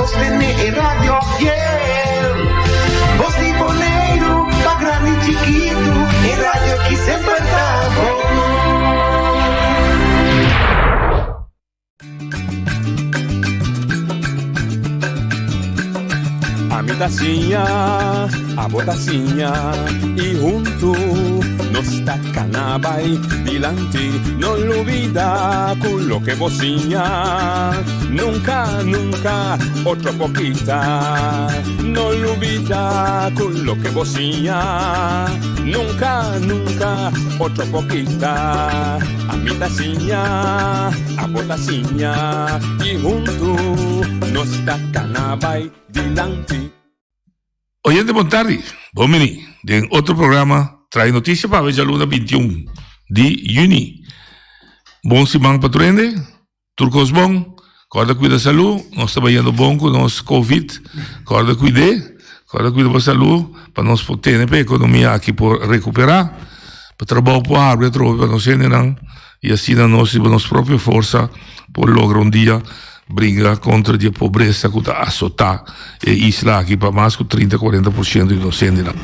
Sostene e radio fiel. Bos di Boneiru, pa grandi i chikitu, e radio ki semper ta bon. Ami ta siña, abo ta siña i huntu nos ta kana bai dilanti. No lubida ku loke bo siña nunka, nunka otro por kita. No lubida ku loke bo siña nunka, nunka otro por kita. Ami ta siña, abo ta siña i huntu nos ta kana bai dilanti. Oyente bon tardi, bon bini den otro programa Trae Noticia pa awe djaluna 21 di juni. Bon siman pa tur hende, tur kos bon, kòrda kuida salú, nos ta bayendo bon ku nos covid, kòrda kuid'é, kòrda kuida bo salú pa nos por tene pa e ekonomia aki por rekuperá, pa trabou por habri atrobe pa nos hendenan. I asina nos riba nos propio forsa por logra un dia bringa kontra di e pobresa ku ta asotá e isla aki pa mas ku trinta, kuarenta por siento di nos hendenan.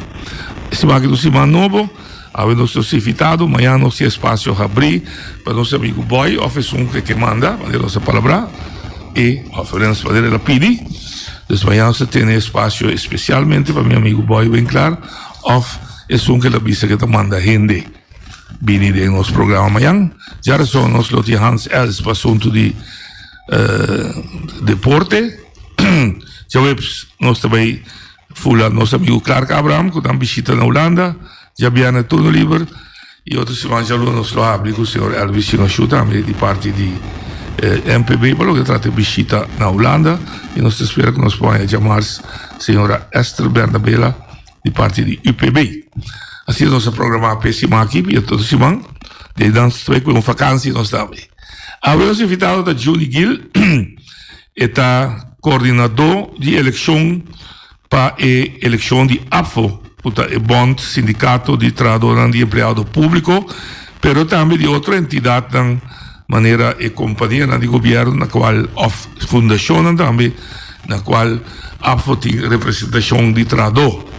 E siman aki ta un siman nobo, awe nos ta invitado, mañana nos tin espasio habrí pa nos amigu Boy òf esun ku e ke manda, manera nos a palabrá e òf manera el a pidi. Dus mañana nos ta tene espasio espesialmente pa mi amigu Boy Winklaar òf esun ku el a bisa ku e ta manda hende. Bini den nos programa mañan. Djarason nos lo tin Hans Els pa asuntu di deporte. Djaweps nos ta bai fula nos amigu Clark Abraham ku nan bishita na Hulanda. Djabièrnè turno liber i otro siman djaluna nos lo habri ku señor Elvis Chinashu tambe di parti di MPB pa loke trata e bishita na Hulanda. I nos ta spera ku nos por haña djamars señora Esther Bernabela. di parti di UPB. Asina nos a programá p'e siman aki, p'e otro siman. De dan strek ku un vakansi nos ta abri. Awe nos invitado ta Julie Gil. E ta koordinadó di elekshon pa e elekshon di APFO, ku ta e bònt sindikato di trahadónan di empleado públiko, pero tambe di otro entidatnan manera e kompanianan di gobièrnu na kual òf fundashonnan tambe na kual APFO tin representashon di trahadó.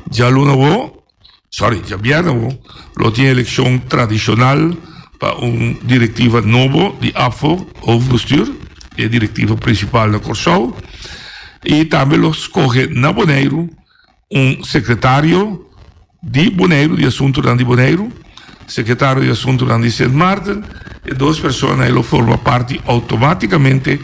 Djaluna awo, sorry, djabièrnè awo lo tin elekshon tradishonal pa un direktiva nobo di APFO, hoofdbestuur, e direktiva prinsipal na Kòrsou, i tambe lo skohe na Boneiru Un sekretario di Boneiru, di Asuntunan di Boneiru, sekretario di Asuntunan di Sint Maarten, e dos persona ei lo forma parti outomátikamente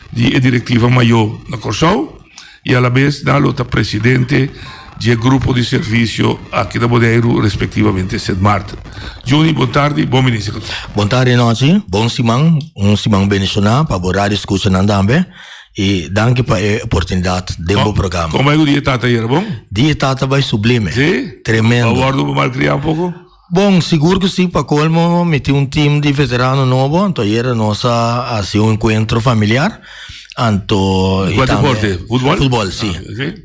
di e direktiva mayó na Kòrsou i alabes nan lo ta presidente di e grupo di servisio aki na Boneiru respektivamente Sint Maarten. Juni, bon tardi, bon bini sekretario. Bon tardi Nochi, bon siman, un siman bendishoná pa bo radio skuchanan tambe. I danki pa e oportunidat den bo programa. Kon bai ku dia tata ayera, bon? Dia tata bai sublime. Si? Tremendo. Bo a wordo malkriá un poko? Bon, sigur ku si. Pa kolmo mi tin un team di veterano nobo, anto ayera nos a hasi un enkuentro familiar. Anto i Kua deporte? Futbol? Futbol, si.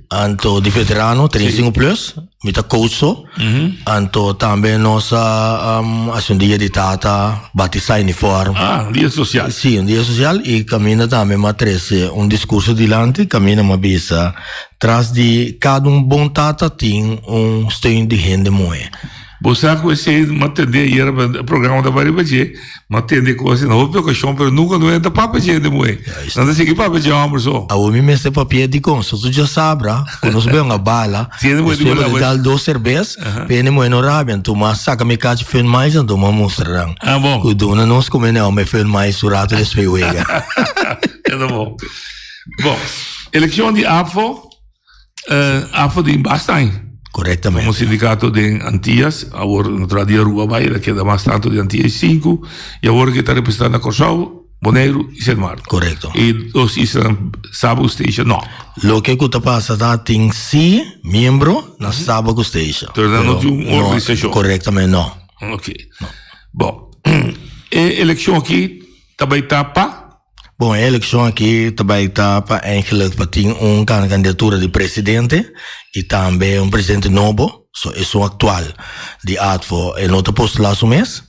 Anto di veterano, 35 plus. Mi ta coach so. Anto tambe nos a hasi un dia di tata, batisa uniform. Ah, un dia social. Si, un dia social y caminda tambe m'a trece un discurso dilanti, caminda m'a bisa tras di cada un bon tata tin un steun di hende muhe. Bo sa cu esey m'a tende ayer e programa ta bai riba dje, m'a tende cos na hopi ocasion pero nunca no ta papia dje hende muhe. Nan ta sigui papia dje homber so. Awor mi mester papia dikon? So tu dja sabra ku nos bai un bala, despues bo ta dal dos serbes, pe hende muhe no rabia, anto m'a saka mi kachi fen mais anto m'a mustra nan ku duna nos kume neo me fen mais un rato despues wega. Ta bon. Bon, elekshon di APFO. Afo den basta aña. Correctamente. Como sindicato den Antillas, awor no tra di Aruba bai, el a keda mas tanto di Antillas y sinku, y awor ke ta representa na Kòrsou, Boneiru y Sint Maarten. Correcto. E dos islanan Saba ku Statia no. Loke ku ta pasa ta tin si miembro na Saba ku Statia. Pero nan no tin un organisashon. Correctamente no. Ok. Bon, e elekshon aki ta bai ta pa? Bon, e elekshon aki ta bai ta pa eigenlijk pa tin un kandidatura di presidente i tambe un presidente nobo, so esun aktual di ATFO e no ta postulá su mes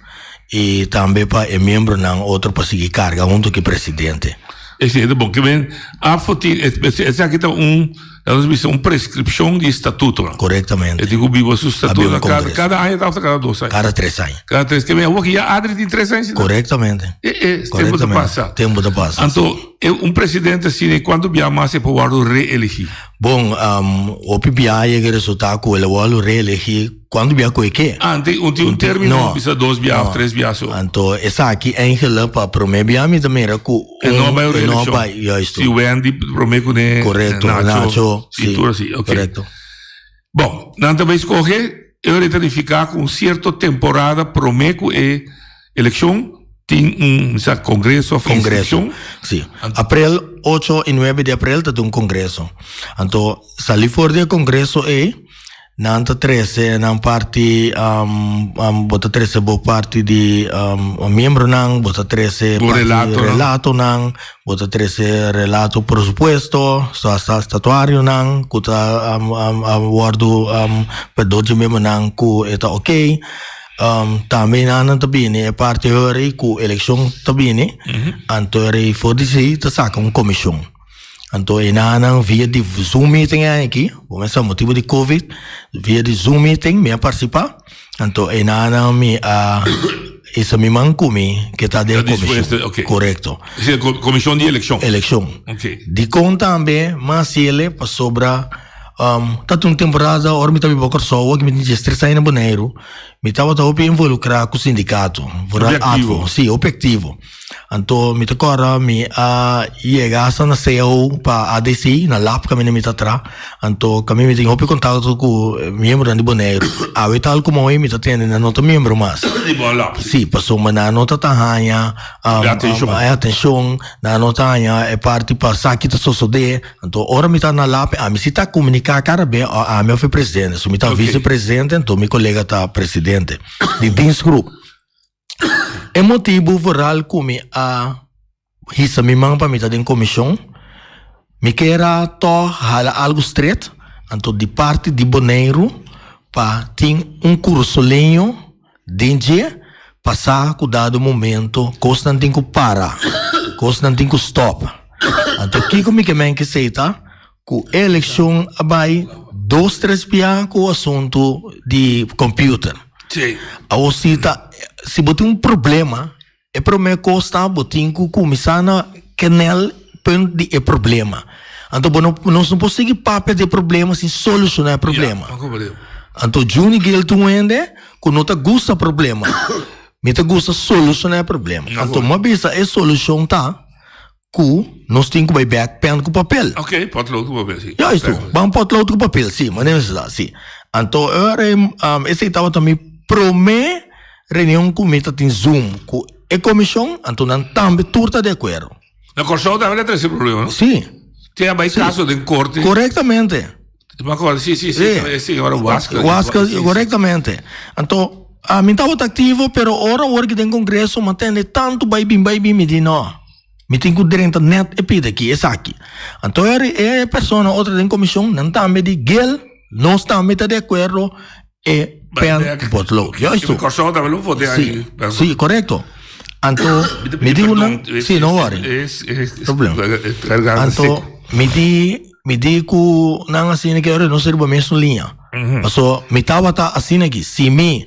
i tambe pa e miembronan otro pa sigui karga huntu ku e presidente. Esei ta bon. Ke men ABVO tin, esaki ta un, laat ons bisa, un prescripcion di statutonan. Correctamente. E tin ku biba su statutonan kada, kada aña ta òf ta kada dos aña? Kada tres aña. Kada tres. Ke men awor ki ya Adri tin tres aña? Correctamente. E, e, tempu ta pasa. Tempu ta pasa. Anto, e un presidente asina, kuantu bia mas e por wòrdu reelegí? Bon, hopi bia yega e resultá ku el a wòrdu reelegí kuantu bia ku e ke. Ah, tin un tin un término, No, bisa dos bia òf no. tres bia so. Anto esaki eigenlijk pa promé bia mi ta mira ku E no a bai un e no a reelekshon. bai, juisto. Si Wendy promé kuné, Korekto, Nacho, Nacho, si si, tur así, ok. korekto. Bon, nan ta bai skohe, e ora e ta nifiká ku un sierto temporada promé ku e Elekshon tin un sa kongreso of Kongreso, inskripshon. si. Aprel ocho i nuebe di aprel ta tin un kongreso. Anto sali for di e kongreso ei, nan ta trese nan parti, bo ta trese bo parti di miembronan, bo ta trese Bo parti relatonan. relatonan, bo ta trese relato presupuesto, statuarionan ku ta wòrdu pa dor di miembronan ku e ta oké. Tambe nan ta bini e parti hori ku elekshon ta bini, anto hori for di si ta saka un komishon. Anto e nan via di zoom meeting aki, bo mester sa motibu di covid, via di zoom meeting mi a partisipá, anto e nan mi a hisa mi man ku mi ke ta den e komishon. Korekto. Komishon di elekshon. Elekshon. Dikon tambe mi a hasi ele pasobra ta tin un temporada ora mi ta biba Kòrsou, aki mi tin diestres aña na Boneiru. Mi tabata hopi involukrá ku sindikato, vooral Hopi aktivo. ATVO. Sí, hopi aktivo. Anto mi ta kòrda mi a yega hasta na cao pa ADC, na lab kaminda mi ta traha. Anto kaminda mi tin hopi kontakto ku miembronan di Boneiru. Awe tal komo awe mi ta tende nan no ta miembro mas. Di bo lab, sí. Sí, pasobra nan no ta ta haña E atenshon. e atenshon, nan no ta haña e parti pa sa ki ta sosodé. Anto ora mi ta na lape ami si ta comunica cada be ami of e presidente so mi ta Ok. vice presidente anto mi colega ta presidente di dienstgroep. E motibu vooral cu mi a hisa mi man pa mi ta den comision mi kier a toch hala algo stret anto di parti di Boneiru pa tin un cursoleño Den dje pasá ku dado momento kosnan tin ku para, kosnan tin ku stòp. Anto kiko mi ke men ke esei ta? Ku e elekshon a bai dos tres bia ku asuntu di computer. Awor si ta si bo tin un problema E promé kos ta bo tin ku kuminsá na kenel punt di e problema. Anto bo no nos no por sigui papia di e problema sin solushoná e problema. Anto Juni Gil ta un hende ku no ta gusta problema. Mi ta gusta solushoná e problema. Anto mi a bisa e solushon ta ku nos tin ku bai bek pen ku papel. Ok, potlood ku papel, si. Juist, ban potlood ku papel, si, manera mi sa, si. Anto ora esei tabata mi promé reunion ku mi ta tin Zoom ku e komishon, anto nan tambe tur ta di akuerdo. Na Kòrsou tambe ta trese problema, no? Si. Tin a bai kaso den korte. Korektamente. Mi acorda, si, si, si, Sí. si, ora Huasca. Huasca, Sí, sí. correctamente. Anto, a mi tabata activo, pero ora awor ki den congreso, mi a tende tanto bai bin, bai bin, mi di no. Mi tin cu drenta net e pida aki, esaki. Anto e persona otro den comision, nan tambe di, Gil, nos tambe ta di acuerdo e pen ku potlood. Juist Mi Kòrsou tambe lo vote Sí, sí, korekto. Anto mi di nan, sí, no worry. Problem. Anto mi di mi di ku nan asina ke ora nos riba mesun liña. Paso mi tabata asina aki, si mi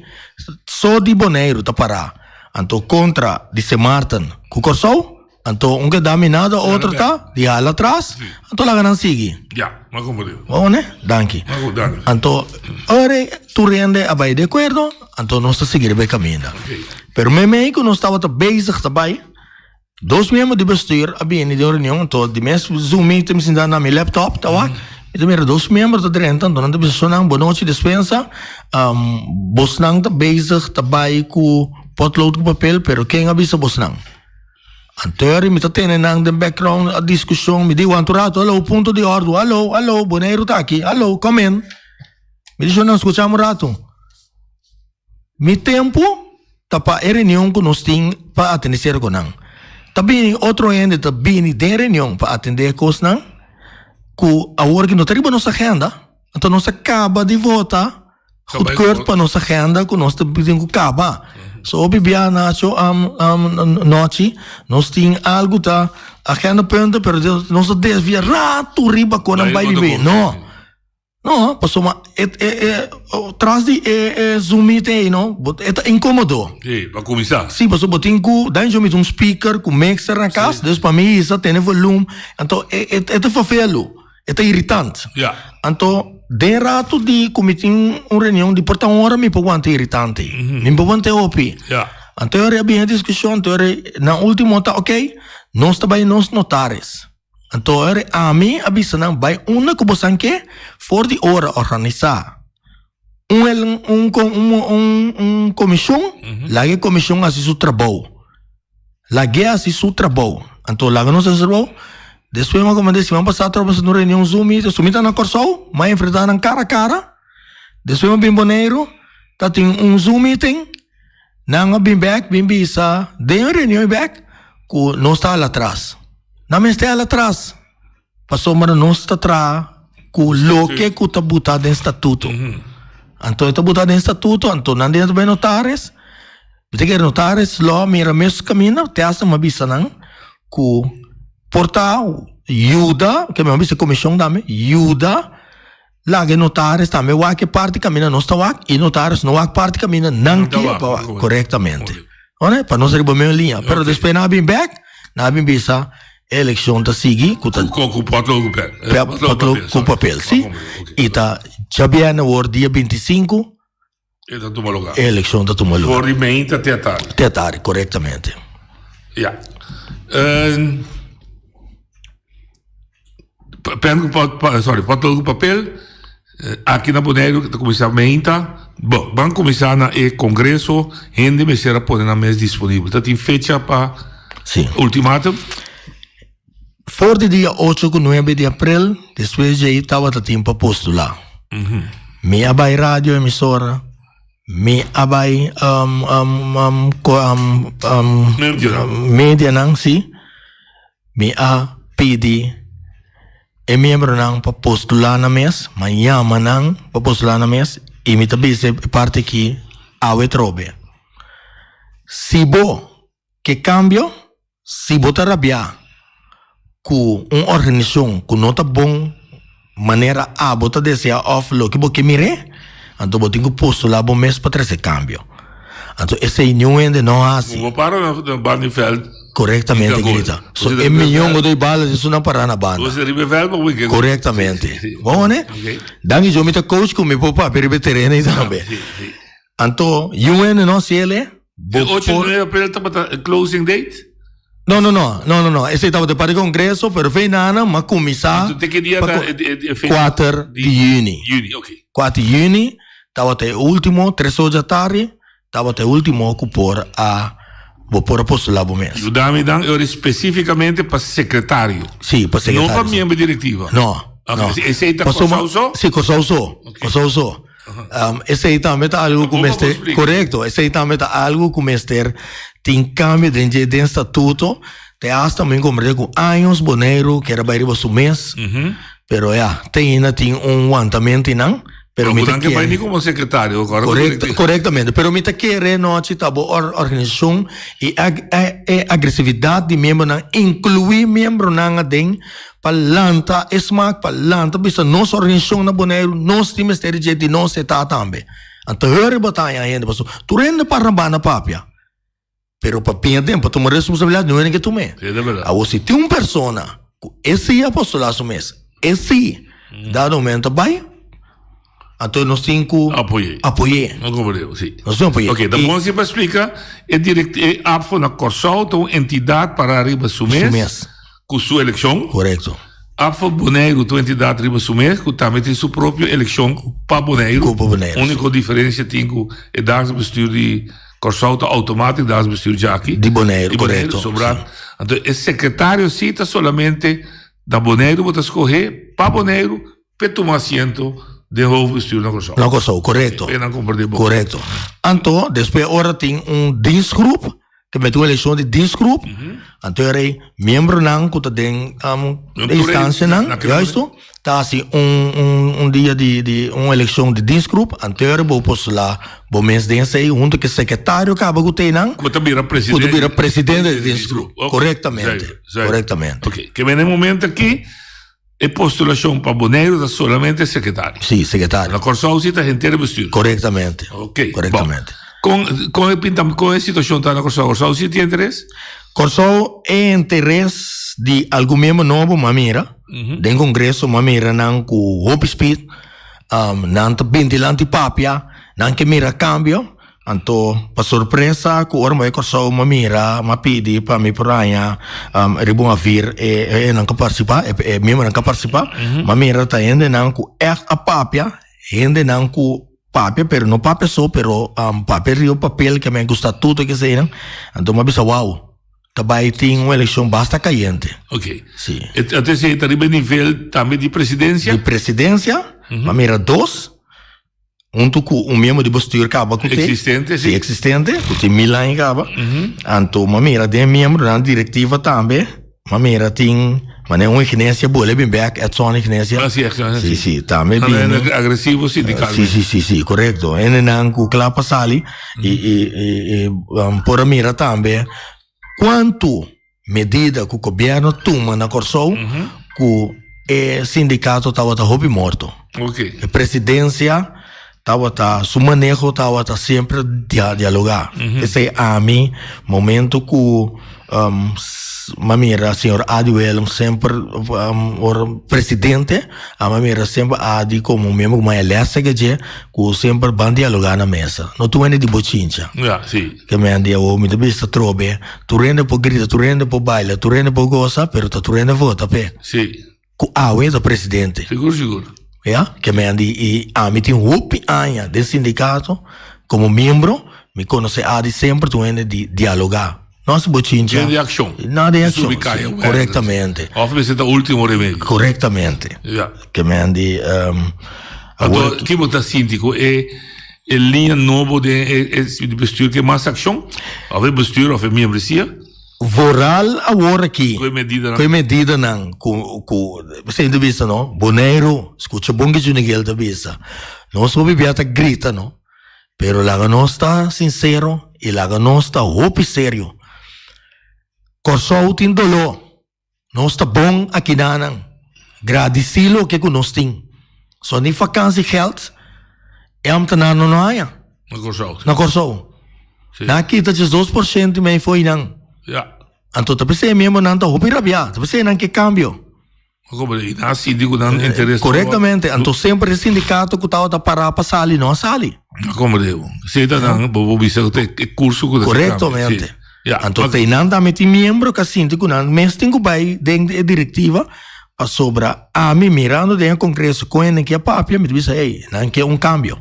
so di Boneiru ta pará anto kontra di Sint Maarten ku Kòrsou, Anto un ke da mi nada otro ta di hala atras, anto laga nan sigui. Ya, m'a comprende. Bo ne? Danki. Anto ora tur hende a bai di akuerdo, anto nos ta sigui riba e kaminda. Pero meimei ku nos tabata bezig ta bai, dos miembro di bestuur a bini den un reunion, anto di mes Zoom meeting mi sinta na mi laptop ta wak, mi ta mira dos miembro ta drenta, anto nan ta bisa nan bonochi despensa, bosnan ta bezig ta bai ku potlood ku papel, pero ken a bisa bosnan? Anto mi ta tene nan den background a discusion, mi di wanta un rato, hallo, punto di ordu, hallo, hallo, Boneiru ta aki, hallo, come in. Mi di nan scucha un rato. Mi tempo ta pa e reunion cu nos tin pa atende cierto cu nan. Ta bini otro hende ta bini den reunion pa atende e cosnan cu awor ki no ta riba nos agenda, anto nos a caba di vota. Goedkeurd pa nos agenda ku nos ta tin ku kaba. So hopi bia Nacho nochi nos tin algu ta. Agenda punten, pero nos ta desvia rato riba kon nan bai di No. No, pasobra e e e tras di e e Zoom meeting ei no, bo e ta inkomodo. Sí, pa kuminsá. Sí, pasobra bo tin ku dan yo miti un speaker ku mixer na kas, dus pa mi hisa tene volum, anto e e e ta vervelu, e ta iritant. Ja. Anto den rato di ku mi tin un reunion di por ta un ora mi por wanta iritante ei. Mi por wanta e hopi. Ja. Anto e ora a bini e diskushon, anto e ora nan ultimo ta oké, nos ta bai nos notaris. Anto ora ami a bisa nan bai unda ku bosan ke for di ora organisá un un un un komishon, laga e komishon hasi su trabou, lag'é hasi su trabou. Anto laga nos hasi trabou, despues mi a komand'é siman pasá atrobe nos a tin un reunion zoom meeting, so mi ta na Kòrsou, mi a enfrentá nan kara a kara, despues mi a bin Boneiru ta tin un zoom meeting. Nan a bin bek bin bisa den e reunion bek ku nos ta hala atras. Nan mester hala atras pasobra nos ta traha ku loke ku ta buta den statuto. Anto e ta buta den statuto anto nan den ta bai notaris. Mi ta kere notaris lo a mira mes kaminda te hasta mi a bisa nan ku por ta yuda, ke mi a bisa e komishon tambe, yuda. Laga e notaris tambe wak e parti kaminda nos ta wak i notaris no wak parti kaminda nan ke pa wak korektamente. Ora pa nos riba medio liña. Pero despues nan a bin bek, nan a bin bisa e elekshon ta sigui ku ta Ku potlood ku pen. Potlood ku papel, si. I ta djabièrnè awor dia 25 E ta tuma lugar. E elekshon ta tuma lugar. For di meinta te atardi. Te atardi, korektamente. Ja. Pen ku pot, sorry, potlood ku papel, aki na Boneiru ta kuminsá meinta. Bo, ban kuminsá na e kongreso, hende mester a pone nan mes disponibel. Ta tin fecha pa Sí. ultimatum? For di dia ocho ku nuebe di aprel, despues djei tabata tin pa postulá. Mi a bai radio emisora, mi a bai medianan, si. Mi a pidi e miembronan pa postulá nan mes, mi a yama nan pa postulá nan mes i mi ta bisa e parti aki awe trobe. Si bo ke kambio, Si bo ta rabiá ku un organisashon ku no ta bon manera abo ta deseá òf loke bo ke mir'é, anto bo tin ku postulá bo mes pa trese kambio. Anto esei niun hende no hasi. Bo para na banda di vèlt. Korektamente, Grita. So e mion ku ta bala tin su nan pará na banda. Bo ta riba e vèlt pa bo ke. Korektamente. Bo wak? Danki Dios mi ta coach ku mi por papia riba e tereno ei tambe. Anto, yu hende no hasi el e? Bo E ocho por. di april tabata e closing date? No, no, no, no, no, no. Esei tabata parti congreso, pero fe nana m'a cuminsa Anto te ki dia pa ta co- e, e, e fecha? Kuater di juni. Juni, ok. Kuater di juni tabata e ultimo, tres or dja tardi, tabata e ultimo ku por a, bo por a postula bo mes. Yuda mi dan e ora specificamente pa secretario. Sí, pa No secretario. pa miembro directiva. No, Ok, no. Esei ta Pasobra- Kòrsou so? Sí, Kòrsou so. Ok. Kòrsou so. Esei tambe ta algo ku mester, korekto, esei tambe ta algo ku mester tin kambio den dje den statuto, te hasta mi komprende ku años Boneiru kier a bai riba su mes, pero ya, te ainda tin un wantamentu einan, pero mi ta kere. bai ni komo sekretario, Korektamente, pero mi ta kere nochi ta bo organisashon i e agresividat di miembronan, inkluí miembronan aden Pa lanta e smak, pa lanta bisa nos organisashon na Boneiru, nos tin mester di dje di nos e ta tambe. Anto heur bo ta haña hende pasobra tur hende para na banda papia. Pero pa piña den, pa tuma responsabilidat no hende ke tum'é. Awor si tin un persona ku e si a postulá su mes, e si dado momento a bai, Anto nos tin ku Apoy'é. apoy'é. No komprendé, sí. Nos tin apoy'é. Ok, ta I- bon si pa splika, e direct, e APFO na Kòrsou ta un entidat pará riba su mes, Su mes. ku su elekshon. Korekto. APFO Boneiru ta un entidat riba su mes ku tambe tin su propio elekshon pa Boneiru. Ku pa Boneiru, sí. Úniko diferensia tin ku e dagelijks bestuur di Kòrsou ta outomátik dagelijks bestuur djaki. Di Boneiru, Di Boneiru, korekto, sobra. sí. Anto e sekretario sí ta solamente na Boneiru bo ta skohé pa Boneiru, P'e tuma asiento den hoofdbestuur na Kòrsou. Na Kòrsou, korekto. P'e nan komprendé bon. Korekto. Anto, despues ora tin un dienstgroep. Ke mete un elekshon di dienstgroep, anto e rei miembronan ku ta den e instansianan, juisto, ta hasi un un un dia di di un elekshon di dienstgroep, anto e rei bo postulá bo mes den esei huntu ku e sekretario kaba ku te nan, Ku ta bira ku presidente. ta bira presidente di dienstgroep. Ok, Korektamente, zuiver, zuiver. korektamente. Ok, ke men e momento aki e postulashon pa Boneiru ta solamente sekretario. Sí, sekretario. Na Kòrsou si ta henter e bestuur. Korektamente. Ok, Korektamente. Bon. Kon kon e pinta kon e situashon ta na Kòrsou? Kòrsou si tin interes? Kòrsou e interes di algun miembro nobo m'a mira den kongreso m'a mira nan ku hopi speed nan ta bin dilanti papia nan ke mira kambio Anto pa sorpresa ku ora mi bai Kòrsou mi a mira, mi a pidi pa mi por haña riba un avir e e nan ku partisipá, e e miembronan ku a partisipá. Mi a mira ta hendenan ku ègt a papia, hendenan ku papia pero no papia so pero papia riba papel ke mi a gusta tutu e eseinan. Anto mi a bisa wou, ta bai tin un elekshon basta kayente. Ok. Si. Anto esei ta riba e nivel tambe di presidensia? Di presidensia, mi a mira dos. Huntu ku un miembro di bestuur kaba ku te. Existente, si. Existente, ku tin mil aña kaba. Anto m'a mira den miembronan direktiva tambe, m'a mira tin manera un Ignesia bole bin bek, Edson Ignesia. Ah, si, Edson, si. Si, si, tambe bini. Agresivo sindikalmente. Si, si, si, si, korekto. Hendenan ku kla pa sali i, i, i, i por a mira tambe kuantu Medida ku gobièrnu tuma na Kòrsou ku e sindikato tabata hopi morto. E presidensia tabata su maneho tabata semper dialogá. P'esei ami momento ku mi a mira señor Ady Willem semper ora presidente ami a mira semper Ady komo miembro ku mas lèsek e dje ku semper ban dialogá na mesa. No tur hende di bochincha. Ke men di awor mi ta bisa trobe, tur hende por grita, tur hende por baila, tur hende por gosa, pero ta tur hende vota p'e. Sí. Ku awe ta presidente. Sigur, sigur. Ya, ke men di i ami tin hopi aña den sindikato komo miembro, mi konosé Ady semper tur hende di dialogá. No hasi bochincha. Den di akshon. No den akshon, Subi kaya, sí, korektamente. Òf mester ta último remedio. Korektamente. Ya. Ke men di Anto, ki bo ta sinti ku e E liña nobo den e e bestuur ke mas akshon? Of e bestuur of e miembresia? Vooral awor aki Ku e medidanan. ku e medidanan ku ku esei ta bisa no, Boneiru, skucha bon ke Junigel ta bisa, nos hopi bia ta grita no, pero laga nos ta sinsero i laga nos ta hopi serio. Kòrsou tin doló. Nos ta bon akinanan. Gradisí loke ku nos tin. So ni vakansi geld e ambtenaarnan no haña. Na Kòrsou. Na Kòrsou. Sí. Nan a kita djes 2% i mei fo'i nan. Ja. Anto ta p'esei e miembronan ta hopi rabiá. Ta p'esei nan ke kambio. Como i nan a sinti ku nan interes. Korektamente. Anto semper e sindikato ku tabata pará pa sali no a sali. Como de esei ta nan bo bo bisa ku ta e kurso ku ta Korektamente. Sí. Ja. Anto te nan tambe tin miembro ku a sinti ku nan mes tin ku bai den e direktiva pasobra ami mirando den e kongreso kon hende ke a papia mi ta bisa ey nan ke un kambio.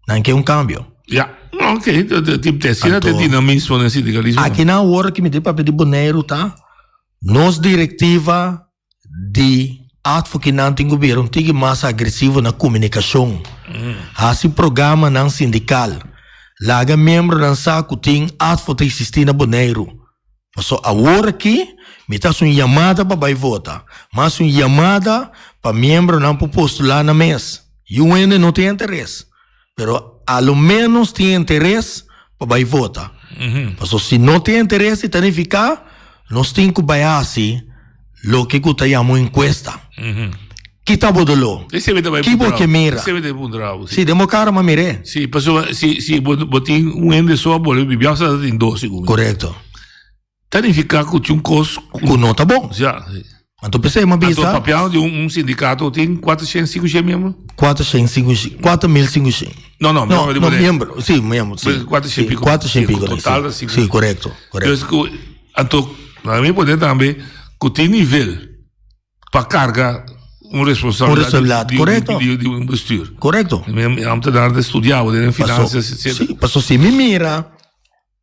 Nan ke un kambio. Ja, ok, te asina te dinamismo den sindikalismo. Aki nan awor ki mi ta papia di Boneiru ta nos direktiva Di advokinan tin ku bira un tiki mas agresivo na komunikashon. Hasi programanan sindikal. Laga miembronan sa ku tin advo ta eksistí na Boneiru. Paso awor aki mi ta hasi un yamada pa bai vota. Mi hasi un yamada pa miembronan por postulá nan mes. Yu hende no tin interes. Pero a lo menos tin interes pa bai vota. Paso si no tin interes e ta nifica nos tin cu bai haci loke cu ta yama un encuesta. Ki ta bo dolor? Ki bo ke mira? Si, den bo cara m'a mir'é. Si, pasobra si si bo bo tin un hende so a bolbe bibiao sa ta tin dos segun mi. Corecto. Ta nifiká ku tin un kos ku no ta bon. Ja. Anto p'esei mi a bisa. Anto papiando di un sindikato tin kuatershen sinkushen miembro? Kuatershen sinkushen, kuater mil sinkushen. No, no, miembro di Boneiru. No, miembro, si, miembro, si. Kuatershen piko. Kuatershen piko. Total ta sinkushen. Si, korekto, korekto. Dus ku, anto, na mi poner tambe ku tin nivel pa karga un responsabilidat di di un bestuur. Korekto. Mi ambtenaar ta studia, bo den finansias, etcetera. Si, paso si mi mira.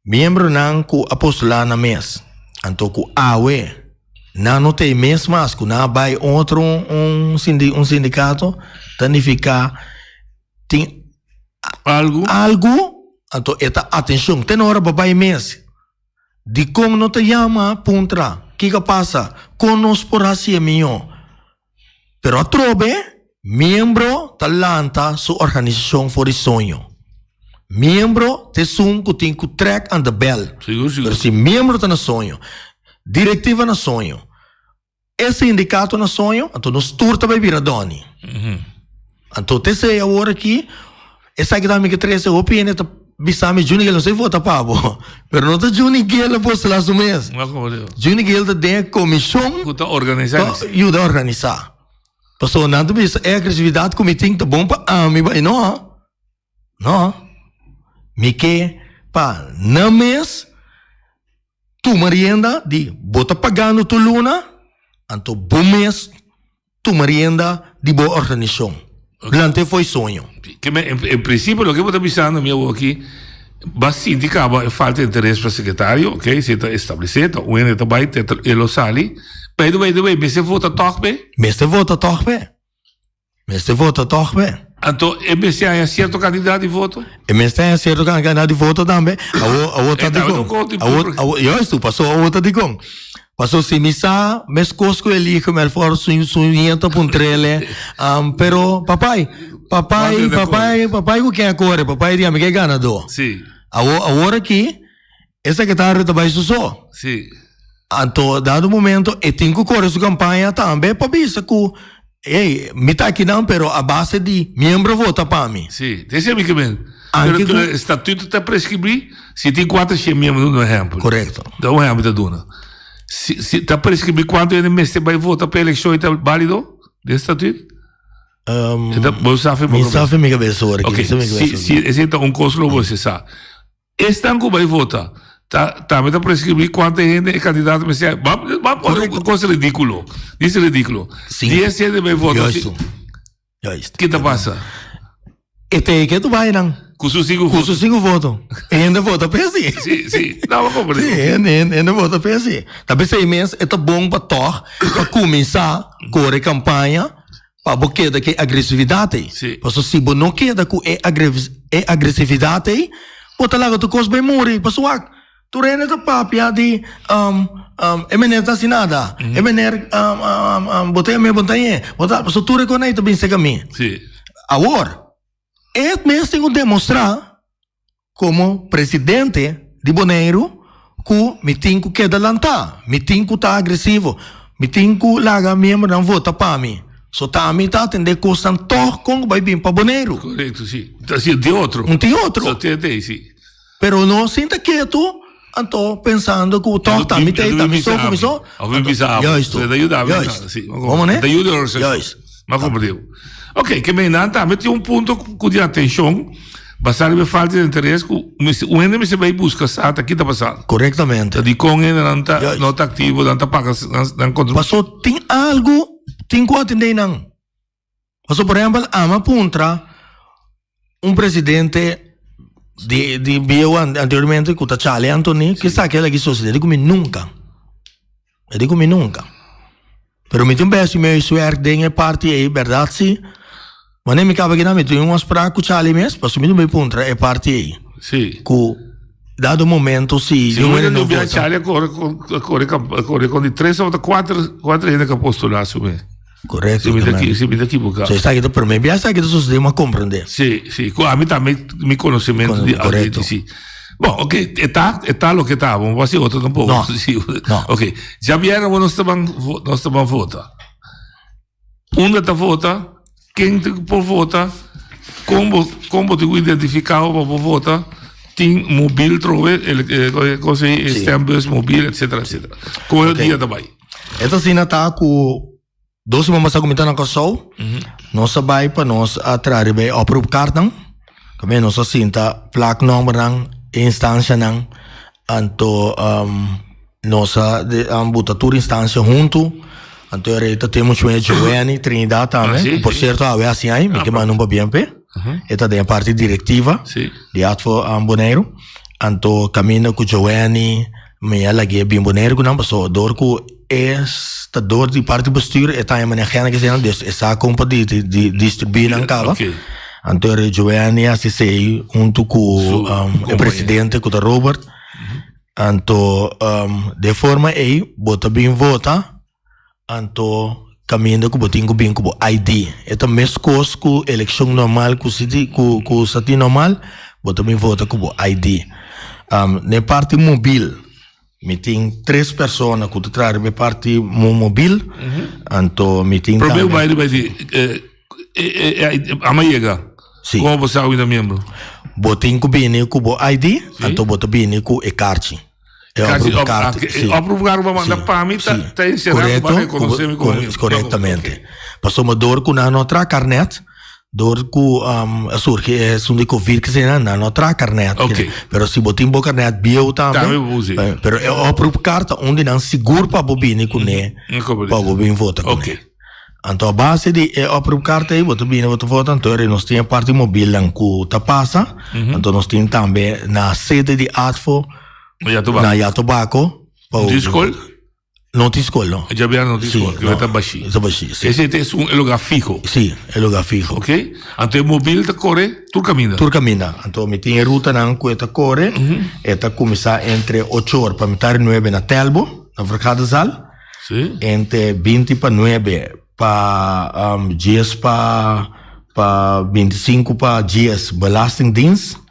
Miembronan ku a postulá nan mes, anto ku awe nan no ta e mes mas ku nan a bai otro un un sindikato, ta nifiká tin Algu. algu, anto e ta atenshon te na ora bo bai mes. Dikon no ta yama puntra kiko a pasa, kon nos por hasié mihó? Pero atrobe miembro ta lanta su organisashon for di soño. Miembro ta esun ku tin ku trèk aan de bèl. Sigur, sigur. Pero si miembro ta na soño, direktiva na soño, E sindikato na soño, anto nos tur ta bai bira dòni. Anto te esei awor aki, esaki ta mi ke trese hopi hende ta bisa mi Juni Gil no sei vota pa bo, pero no ta Juni Gil a postula su mes. Juni Gil ta den e komishon ku ta organisá pa yuda organisá. Pasobra nan ta bisa e agresividat ku mi tin ta bon pa ami bai no, no. Mi ke pa nan mes Tuma rienda di bo ta pagando tur luna, anto bo mes tuma rienda di bo organisashon. Lant'é fo'i soño. Ke men, en prinsipio loke bo ta bisando mi awor aki, ba sinti kaba e falta di interes pa sekretario, ok, si e ta establesé, ta un hende ta bai, e lo sali. By the way, the way, mester vota tòg p'e? Mester vota tòg p'e. Mester vota tòg be. Anto e mester haña sierto kantidat di voto? E mester haña sierto kantidat di voto tambe. Awor, awor ta dikon? Awor, awor, juist, paso awor ta dikon? Paso si mi sa meskos ku Eligio Melfor su su nieto a puntr'ele, pero papai, papai, papai, papai ku ken a kore? Papai di ami ke ganadó. Si. Awor, awor aki E sekretario ta bai su so. Sí. Anto dado momento e tin ku kore su kampaña tambe pa bisa ku, hey, mi ta akinan pero a base di miembro vota pa mi. Sí, te esei mi ke men. Pero pero e statuto ta preskribí si tin kuater shen miembro, duna un ehèmpel. Korekto. Da un ehèmpel ta duna. Si si ta preskribí kuantu hende mester bai vota pa e elekshon i ta bálido den statuut? Bo sa fe bo kabes. Mi sa fe mi kabes ora aki. Ok, si si esei ta un kos lo bo sa. Esnan ku bai vota ta tambe ta preskribí kuantu hende e kandidato mester hay. Ba ba pone un kos ridíkulo. Dis ridíkulo. Sí. Dies hende bai vota. Juist. Juist. Ke ta pasa? E te ke tu bai nan. Ku su sinku Ku voto. su sinku voto. E hende vota p'e si. Sí, sí. No, bo komprendé. Sí, hende, hende, hende vota p'e si. Ta p'esei mes e ta bon pa tòg pa kuminsá kore kampaña Pa bo keda ku e agresividat ei. Sí. Pasobra si bo no keda ku e e agresividat ei, bo ta laga tur kos bai muri. Pasobra wak, tur hende ta papia di e meneer ta hasi nada, e meneer bo ta yam'é bo no ta yam'é, bo ta, pasobra tur e kos ei ta bin serka mi. Sí. Awor, e mes tin ku demostrá. Komo presidente di Boneiru ku mi tin ku keda lantá, mi tin ku ta agresivo, mi tin ku laga miembronan vota pa mi. So ta mi ta atendé kosnan tòg kon ku bai bin pa Boneiru. Korekto, si. Ta si tin otro. Un tin otro. So tin te, si. Pero no sinta ketu anto pensando ku tòg ta mi ta ei, ta mi so ku mi so. Of mi bisa abo. Juist. Ta yuda mi. Juist. Si. Komo ne? Ta yuda organisashon. Juist. M'a komprendé. Ok, ke men nan tambe tin un punto ku di atenshon. Basá riba e falta di interes ku mester un hende mester bai buska sa ta ki ta pasando. Korektamente. Ta dikon hendenan ta Juist. no ta aktivo, nan ta paga nan nan kontribushon. Paso tin algu tin ku atendé nan. Paso por ehèmpel ami a puntra un presidente di di bieu anteriormente ku ta Charlie Anthony ke esaki a laki sosodé di ku mi nunka. E di ku mi nunka. Pero mi tin bes mi huiswerk den e parti ei, bèrdat si. Wanneer mi kaba kinan mi tin un afsprak ku Charlie mes, pasobra mi tin bai puntra e parti ei. Sí. Ku dado momento si Si un un hende hende no no bia vota. Charlie a kore kon a kore kamp a kore kon di tres òf ta kuater kuater hende ku a postulá su mes. Korekto. Si mi ta si mi ta ekiboká. So esaki ta promé bia esaki ta sosodé mi a komprendé. Sí, sí. Ku ami tambe mi konosementu di Korekto. si. Bon, ok, e ta e ta loke ta, bo no por hasi otro tampoko. No, Sí. no. Ok, djabièrnè awor nos ta ban nos ta ban vota. Unda ta vota? Ken tin ku por vota? Kon bo kon bo tin ku identifiká bo pa bo vota? Tin mobil trobe, e kos ei, e Sí. stembus mobil, etcetera, etcetera. Kon e Ok. dia ta bai? E ta asina ta ku Dos siman pasá ku mi ta na Kòrsou, nos a bai pa nos a traha riba e oproepkaartnan. Kaminda nos a sinta plak nòmbernan, e instanshanan, anto nos a buta tur instansha huntu. Anto e rei ta tin muchu e Joenny Trinidad tambe, ku por sierto awe hasi ai, mi ke manda un pabien p'e. E ta den e parti direktiva di Advo Boneiru. Anto kaminda ku Joenny Mi a lag'é bin Boneiru ku nan pasobra dor ku e ta dor di parti bestuur e ta haña manera gène ke eseinan dus e sa kon pa di di distribuí nan kaba. Anto e Joanny a hasi esei huntu ku e presidente ku ta Robert. Anto um, de forma ei bo ta bin vota, anto kaminda ku bo tin ku bin ku bo ID. E ta meskos ku elekshon normal ku siti ku ku sa tin normal, bo ta bin vota ku bo ID. Um, na e parti mobil mi tin tres persona ku ta traha riba e parti mo mobil, anto mi tin Prome tambe. bai riba di eh, eh, eh, ama yega. Sí. Como bo sa wi ta miembro? Bo tin ku bini ku bo ID, anto bo ta bini ku e karchi. E Karchi, oproep op, kaart, ah, sí. e oproepkaart bo manda Sí, pa mi ta, sí. ta enserá ku Korekto, bo a rekonosé mi komo miembro. Korektamente. Ok. Pasobra dor ku nan no traha karnet, dor ku um, a surgi e asuntu di covid kesina, nan no traha karnet. Ok. Pero si bo tin bo karnet bieu tambe, Tambe bo usa. eh, pero e oproepkaart ta un di nan sigur pa bo bini kuné, Mm, komo pa bo bin vota kuné. Ok. Anto a base di e oproepkaart ei bo ta bini bo ta vota, anto eri nos tin e parti mobilnan ku ta pasa, anto nos tin tambe na sede di ATFO, Na Yatobako. Na Yatobako. No tin skol? No tin skol, no. Djabièrnè no tin skol, Sí, ke ta bashí. Ta bashí, sí. Ese ta esun e lugar fiho? Sí, e lugar fiho. Ok. Anto e mobil ta kore tur kaminda? Tur kaminda. Anto mi tin e rutanan ku e ta kore. E ta kuminsá entre ocho or pa mitar di nuebe na Telbo, na Vergaderzaal. Sí. Entre binti pa nuebe pa dies pa pa bintisinku pa dies Belastingdienst.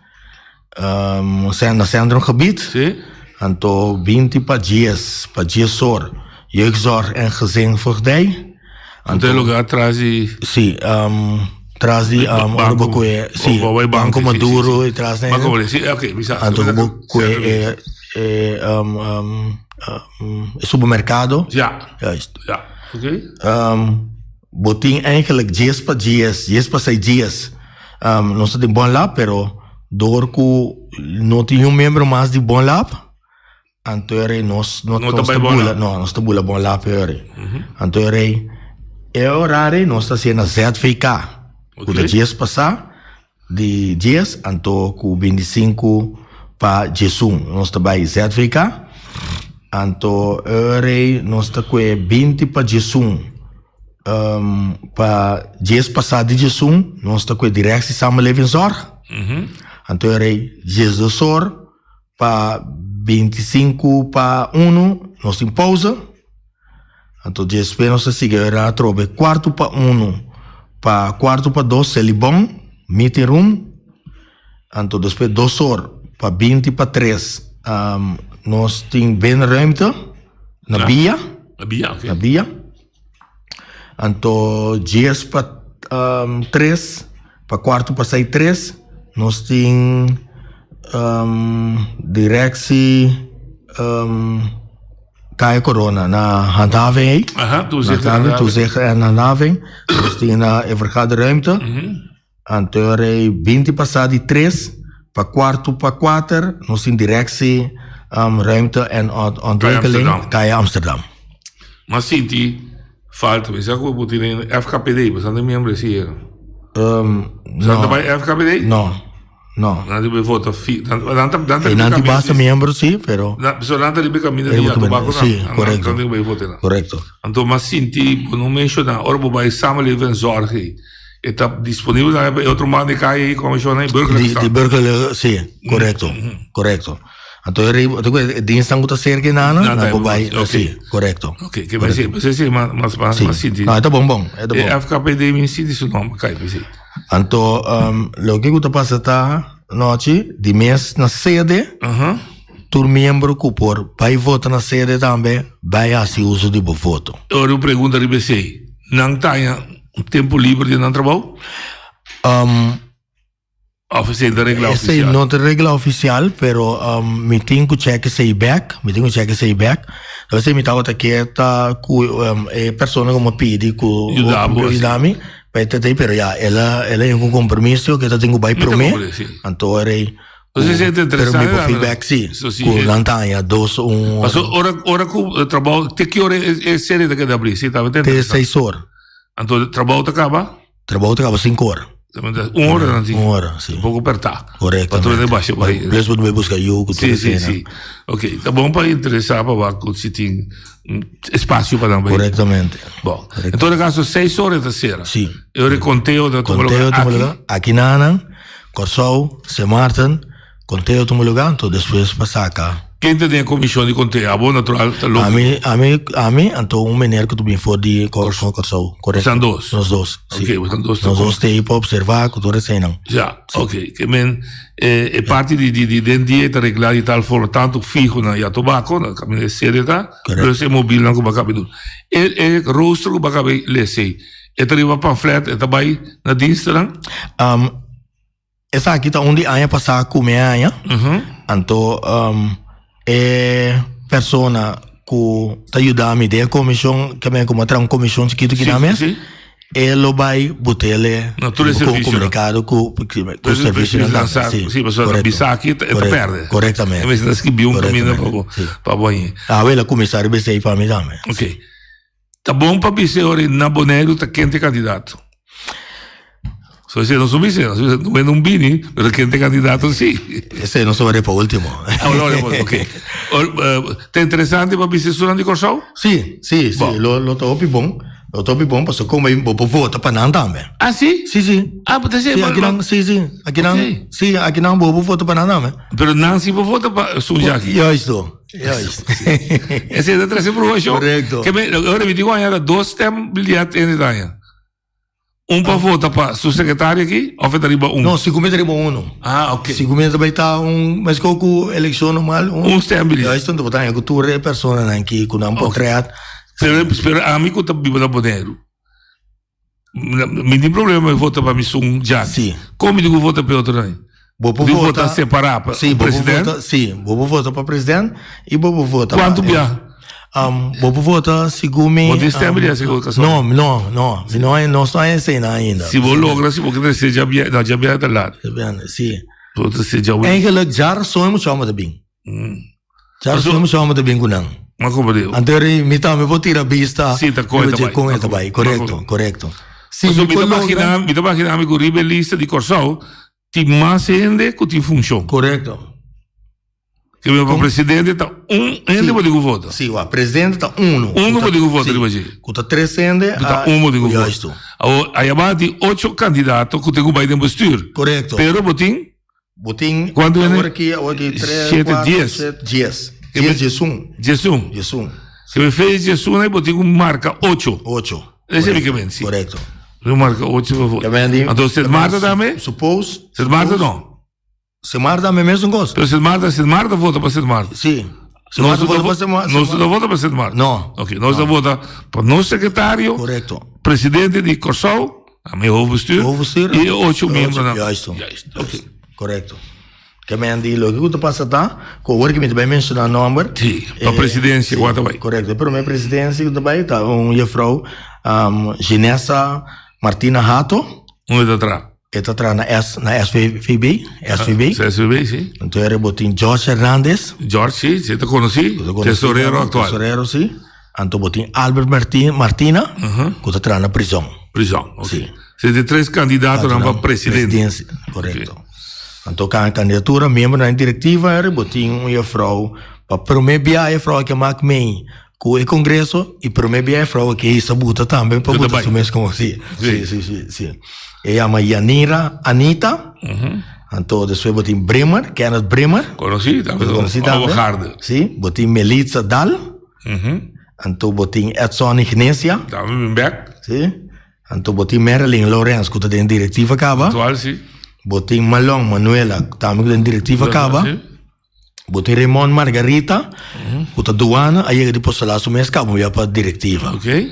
Um, na centrumgebied. Sí. Anto 20 pa 10, pa 10 or, jeugdzorg en gezinvoogdij. Anto e lugar tras di... Sí, um, tras di um, Banco, kue, sí, oh, Banco Maduro sí, sí. y tras de... Banco Maduro, sí, ok, bisa. Anto kue e, e, um, um, um, supermercado. Ja. Juist. Ja, ok. Um, bo tin eigenlijk 10 pa 10, 10 pa 6 dies. Um, nos ta den Bon Lab, pero door ku no tin un miembro mas di Bon Lab, anto ere nos no, No ta nos bai ta Bon bula, Lab. no, nos ta bula Bon Lab ere. Anto ere e horario nos ta hasiendo na ZVK. Ku ta Ok. dies pasá di dies anto ku 25 pa diesun nos ta bai ZVK. Anto ere nos ta kue 20 pa diesun. Um, pa dies pasá di diesun, nos ta ku e Directie Samenlevingszorg. Anto e rei 12 or pa 25 pa uno, nos tin pausa. Anto despues nos ta sigui ora atrobe cuarto pa uno pa cuarto pa dos, Selibon, meeting room. Anto despues dos or pa 20 pa tres, um, nos tin binnenruimte na Ja. Bia. Na Bia, oké. Na Bia. Anto dies pa um, tres, pa cuarto pasai tres, nos tin um, directie um, Kaya Corona na handhaving ei. Aha, toezicht en Handhaving, handhaving. toezicht en handhaving. Nos tin na e vergaderruimte. Anto rei 20 pasá di tres pa cuarto pa cuater nos tin directie um, ruimte en ontwikkeling Amsterdam. Kaya Amsterdam. Ma sinti falta, mi sa ku bo tin den FKPD, bo sa den miembro si era. Um, Sa no, ta bai FKPD? no, no. Nan ta bai vota fi, nan nan ta nan ta E riba nan ti kaminda basta di- miembro sí, pero na, so nan ta riba kaminda di Riba kaminda, Tobacco sí, nan, correcto. nan ta bai vota nan. correcto. Anto ma sinti, bo no menciona, ora bo bai samenleven en zorg ei, e ta disponibel tambe pa e otro man di kaya ei, como menciona ei, burgerlijke Di, di stand. burgerlijke, sí, correcto, correcto. Anto e riba, anto e dienstnan ku ta serka e nana, Nan nan ta por bai, ok. sí, correcto. Ok, ke bai si, bai si, mas, mas, mas, Sí. mas sinti. No, e ta bon bon, e ta E bon. FKPD mi sinti su nomber kai, bai si. Anto, um, loke ku ta pasa ta, nochi, di mes na sede, Aha. tur miembro ku por bai vota na sede tambe, bai hasi uso di bo voto. Ora un pregunta riba esei, nan ta haña tempu liber di nan trabou? Um, Of esei ta regla Esei ofisial? no ta regla ofisial, pero um, mi tin ku check esei bek, mi tin ku check esei bek. Entonces mi tabata ke ta ku um, e persona ku mi pidi ku Yuda bo, yuda mi, pa e tata ei, pero ya, el a el a yega un kompromiso ku e ta tin ku bai Mi ta promé. komprende, si. Anto ora ei Entonces esei ta pero interesante mi por tambe. feedback si, So, si ku e- nan ta haña dos un Paso ora ora ku e trabou te ki ora e e sede ta keda abrí? Si tabata te interesante. seis or. Anto trabou ta kaba? Trabou ta kaba sinku or. Un ora nan tin. Un ora, si. Un poko pertá. Korektamente. Pa tur hende basha bai. Plus bo ta bai buska yu ku tur Si, si, esei nan. si. Ok, ta bon pa interesá pa wak ku si tin espasio pa nan bai. Korektamente. Bon, en todo kaso seis ora ta sera. Si. E ora e konteo ta tuma Konteo lugar tuma aki. lugar aki nan, Kòrsou, Sint Maarten, konteo tuma lugar, anto despues pa saka. Ken ta den e komishon di konteo? Abo natural ta loke. Ami, ami, ami, anto un meneer ku ta bin for di Kòrsou, Kòrsou, korekto. Bosan dos? Nos dos, si. Oké, bosan dos ta. Nos dos ta ei pa opservá ku tur eseinan. Ja, oké. Ke men e e parti di di di den dia ta reglá di tal forma tantu fiho na Yatobako, na kaminda e sede ta, Korekto. plus e mobilnan ku bo a kabe duna. E e rooster ku bo a kabe lesa ei, e ta riba pamflet, e ta bai na dienstennan? Esaki ta un di aña pasá ku mi aña. Anto e persona ku ta yuda mi den e komishon, ke men ku mi a traha un komishon chikitu kina mes, e lo bai butele ku komunikado ku ku servisionan tambe. Si, si, pasobra bisa aki e ta pèrdè. Korektamente. E mester ta skibi un kaminda pa bo pa bo hañ'é. Awe el a kuminsá riba esei pa mi tambe. Oké. Ta bon pa bis'é ora i na Boneiru ta ken t'e kandidato. So esei nos no bis'é, nos bisa no un bini, pero ken t'e kandidato si. Esei nos a wòrdu pa último. Ah, lo wòrdu pa último, oké. Ta interesante pa bis'é esunnan di Kòrsou? Si, si, si, lo lo ta hopi bon, lo ta hopi bon pasobra komo bo por vota pa nan tambe. Ah, si? Si, si. Ah, bo ta Si, akinan, si, si, akinan, si, akinan bo por vota pa nan tambe. Pero nan si por vota pa esun djaki? Juist. Juist. Ese ta trece informacion. Correcto. Ke me, ora mi digo aña dos stem biljet en dit aña. Un pa vota pa su secretario aki of e ta riba un? No, sigur mi ta riba uno. Ah, ok. Sigur mi ta bai ta un, mesco cu eleccion normal. Un, un stem biljet. Juist, anto bo ta haña cu tur e personanan aki cu nan portret. Pero, pero ami cu ta biba na Boneiru. Mi tin problema mi vota pa mi sun Jack. Sí. Kon mi tin ku vota pa e otro nan? Bo por Di vota vota separá pa sí, bo por president? vota, sí, bo por vota pa president i bo por vota pa Kuantu bia? Um, bo por vota segun mi. Bo tin stem um, bia segun kasual? No, no, no. Mi no hay, nos no hay esei ainda. Si bo logra, si bo ke trese djabièrnè, no djabièrnè ta lat. Djabièrnè, sí. Bo trese djawe. Eigenlijk djar son e mucha homber ta bin. Djar son e mucha homber ta bin ku nan. Ma como digo? Anto ri mi tambe por tira bista. Sí, ta con e ta bai. Con e ta bai, correcto, correcto. Si mi por logra. Mi ta imagina mi cu riba e lista di Corsou tin mas hende cu tin funcion. Correcto. Ke mi pa presidente ta un hende por di cu vota. Sí, wa, presidente ta uno. Uno por di cu vota riba dje. Cu ta tres hende. Cu ta un por di cu vota. Juisto. Awor, ayaba tin ocho candidato cu tin cu bai den bestuur. Correcto. Pero bo tin. Bo tin Cuanto hende? awor aki, awor aki tres, Siete, cuatro, dies. siete, dies. Dies, diesun. Diesun. Diesun. Si mi fe diesun ahí bo tin cu marca ocho. Ocho. Ese mi ke men, si. Correcto. Bo marca ocho pa vota. Ke men di. Anto Sint Maarten tambe? Suppose. Sint Maarten no. Sint Maarten tambe mesun cos. Pero Sint Maarten, Sint Maarten vota pa Sint Maarten. Si. Sint Nos Maarten no vota pa Sint Maarten. Nos no vota pa Sint Maarten. No. Ok, nos ta vota pa nos secretario. Correcto. Presidente di Corsou. Ami hoofdbestuur. Hoofdbestuur. I e ocho miembronan. Juist. Juist, oké. Correcto. Ke men di loke ku ta pasa ta, ku awor ke mi ta bai menshoná nòmber. Sí, pa presidensia ku a ta bai. Korekto, e promé presidensia ku ta bai ta un jefrou Ginessa Martina Hato. Unda e ta traha? E ta traha na S na SVB, SVB. SVB, sí. Anto e bo tin George Hernandez. George, sí, sí, ta konosí. Tesorero aktual. Tesorero, sí. Anto bo tin Albert Martin, Martina, ku ta traha na prizon. Prizon, ok. Sí. Se di tres kandidatonan pa presidente. Presidencia, korekto. Anto kan kandidatura, miembronan di direktiva eri bo tin un jefrou pa promé bia jefrou a ke mak mei ku e kongreso i promé bia jefrou a ke hisa buta tambe pa Ku ta buta bai. su mes komo si. Sí. Si, si, si, si. E yama Yanira Anita. Anto despues bo tin Bremer, Kenneth Bremer. Konosí tambe. Konosí tambe. Oude garde. Si, bo tin Melitza Daal. Anto bo tin Edson Ignesia. Tambe bin bek. Si. Anto bo tin Marilyn Lawrence ku ta den direktiva kaba. Aktual, si. Bo tin Malon Manuela tambe ku den direktiva kaba. Si. Bo tin Raymond Margarita ku ta duana a yega di postulá su mes kaba ya pa direktiva. Ok.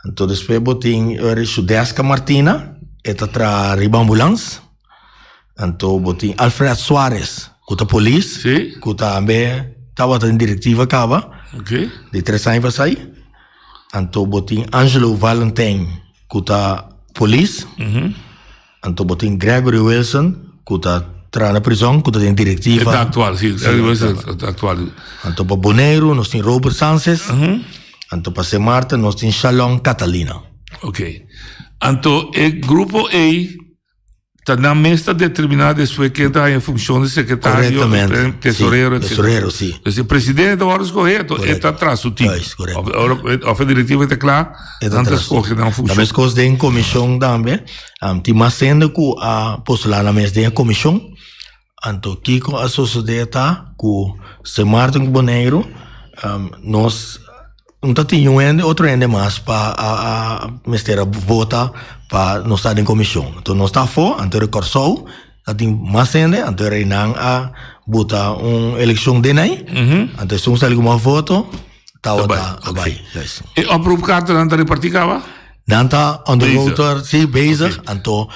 Anto despues bo tin Shudeska Martina e ta traha riba ambulans. Anto bo tin Alfred Suarez ku ta polis Sí. ku tambe tabata den direktiva kaba Ok. di tres aña pasai. Anto bo tin Angelo Valentijn ku ta polis. Anto bo tin Gregory Wilson ku ta traha na prizòn ku ta den E direktiva. ta aktual, sí. Gregory Wilson ta aktual. Anto pa Boneiru nos tin Robert Sanchez. Anto pa Sint Maarten nos tin Shalom Catalina. Ok. Anto e grupo ei Ta nan mes ta determiná despues ken ta haña funshon di sekretario, Korektamente. tesorero, Sí, etcétera. tesorero, sí. Dus e presidente ta wòrdu skohé, enton e ta Korekto. tras su tim. Juist, korekto. Of ora of e direktiva ta kla, E ta nan ta tras su. skohe nan Ta funshon. meskos den komishon tambe, tin mas hende ku a postulá nan mes den e komishon. Anto kiko a sosodé ta ku Sint Maarten ku Boneiru nos no ta tin un hende otro hende mas pa a mester a vota pa nos ta den komishon. Anto nos ta afó, anto di Kòrsou ta tin mas hende, anto reinan a buta un elekshon den ei, anto esun sali ku mas voto tabata a bai. E oproepkaartennan ta repartí kaba? Nan ta on the road, si, bezig. Anto